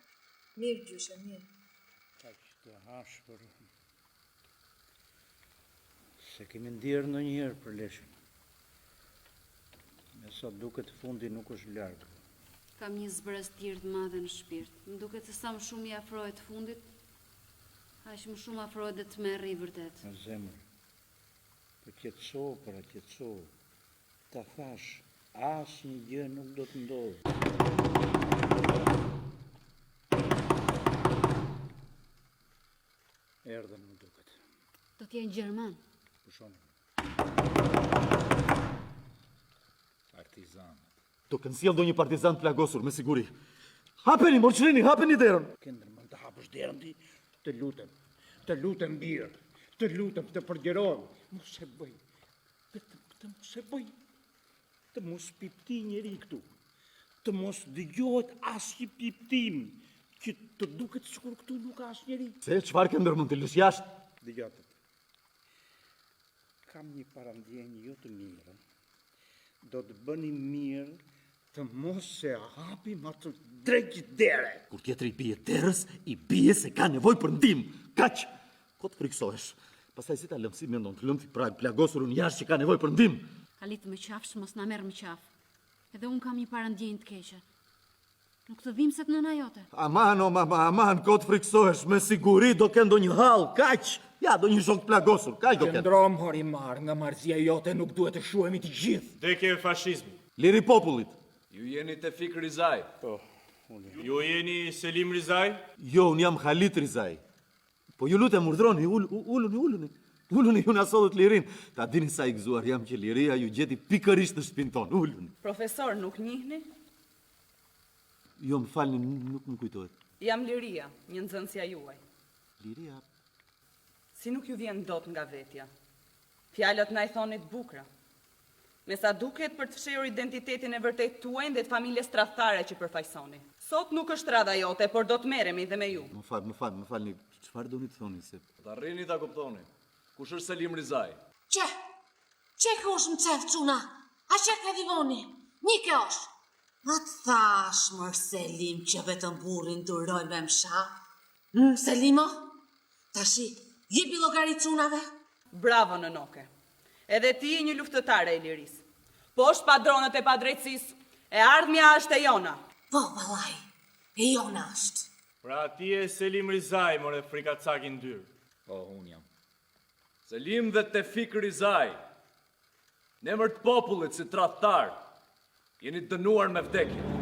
Mirë, gjyshe, mirë. Kaq të ashpër. S'e kemi ndjerë ndonjëherë përleshjen. Me sa duket fundi nuk është larg. Kam një zbrazëtirë të madhe në shpirt. Më duket se sa më shumë i afrohet fundit, aq më shumë afrohet dhe tmerri i vërtetë. Në zemër. Po qetësohu pra, qetësohu. Ta thashë, asnjë gjë nuk do të ndodhë. Erdhën, më duket. Do të jenë gjermanë. Pushoni. Partizanët. Do kenë sjellë ndonjë partizan të plagosur, me siguri. Hapeni, mor ç'rrini, hapeni derën. Ke ndërmend të hapësh derën ti? Të lutem, të lutem bir, të lutem të përgjërohem. Mos e bëj. Vetëm këtë mos e bëj. Të mos piptijë njeri këtu. Të mos dëgjohet asnjë piptim. Që të duket sikur këtu nuk ka asnjeri. Se çfarë ke ndërmend t'i lësh jashtë? Dëgjo të. Kam një parandjenjë jo të mirë. Do të bënim mirë të mos e hapim atë dreq dere. Kur tjetri i bie derës, i bie se ka nevojë për ndihmë. Kaq. Kot frikësohesh. Pastaj si ta lëmë, si mendon të lëmë të plagosur unë jashtë që ka nevojë për ndihmë. Halit më qafsh, mos na merr më qafë. Edhe unë kam një parandjenjë të keqe. Nuk të dhimbset nëna jote. Aman, o mama, aman, kot frikësohesh, me siguri do kenë ndonjë hall, kaq! Ja, ndonjë shok të plagosur, kaq do kenë. Qëndro, mor i marrë, nga marrëzia jote nuk duhet të shuhemi të gjithë. Vdekje fashizmit. Liri popullit! Ju jeni Tefik Rizaj. Po, unë jam. Ju jeni Selim Rizaj? Jo, unë jam Halit Rizaj. Po ju lutem, urdhroni, ul, uluni, uluni. Uluni, ju na sollët lirinë. Ta dini sa i gëzuar jam që liria ju gjeti pikërisht në shpinë tonë. Uluni. Profesor, nuk njihni? Jo, më falni, nuk më kujtohet. Jam Liria, një nxënësja juaj. Liria? Si nuk ju vjen dot nga vetja? Fjalët na i thoni të bukura. Me sa duket për të fshehur identitetin e vërtetë tuajin dhe të familjes tradhtare që përfaqësoni. Sot nuk është radha jote, por do të merremi dhe me ju. Më fal, më fal, më falni, çfarë doni të thoni se Do të arrini ta kuptoni. Kush është Selim Rizaj? Qe! Qe ku është mçef çuna? A qe ke dhivoni? Një ke është? A të thashë mër Selim që vetëm burrin duroj me m'sha? Mm, Selimo? Tashi, jepi llogari çunave? Bravo nënoke. Edhe ti je një luftëtare e lirisë. Poshtë padronët e padrejtësisë. E ardhmja është e jona. Po, vallai, e jona është. Pra ti je Selim Rizaj, more frikacak i ndyrë. Po, unë jam. Selim dhe Tefik Rizaj. Në emër të popullit si tradhtarë, jeni dënuar me vdekje.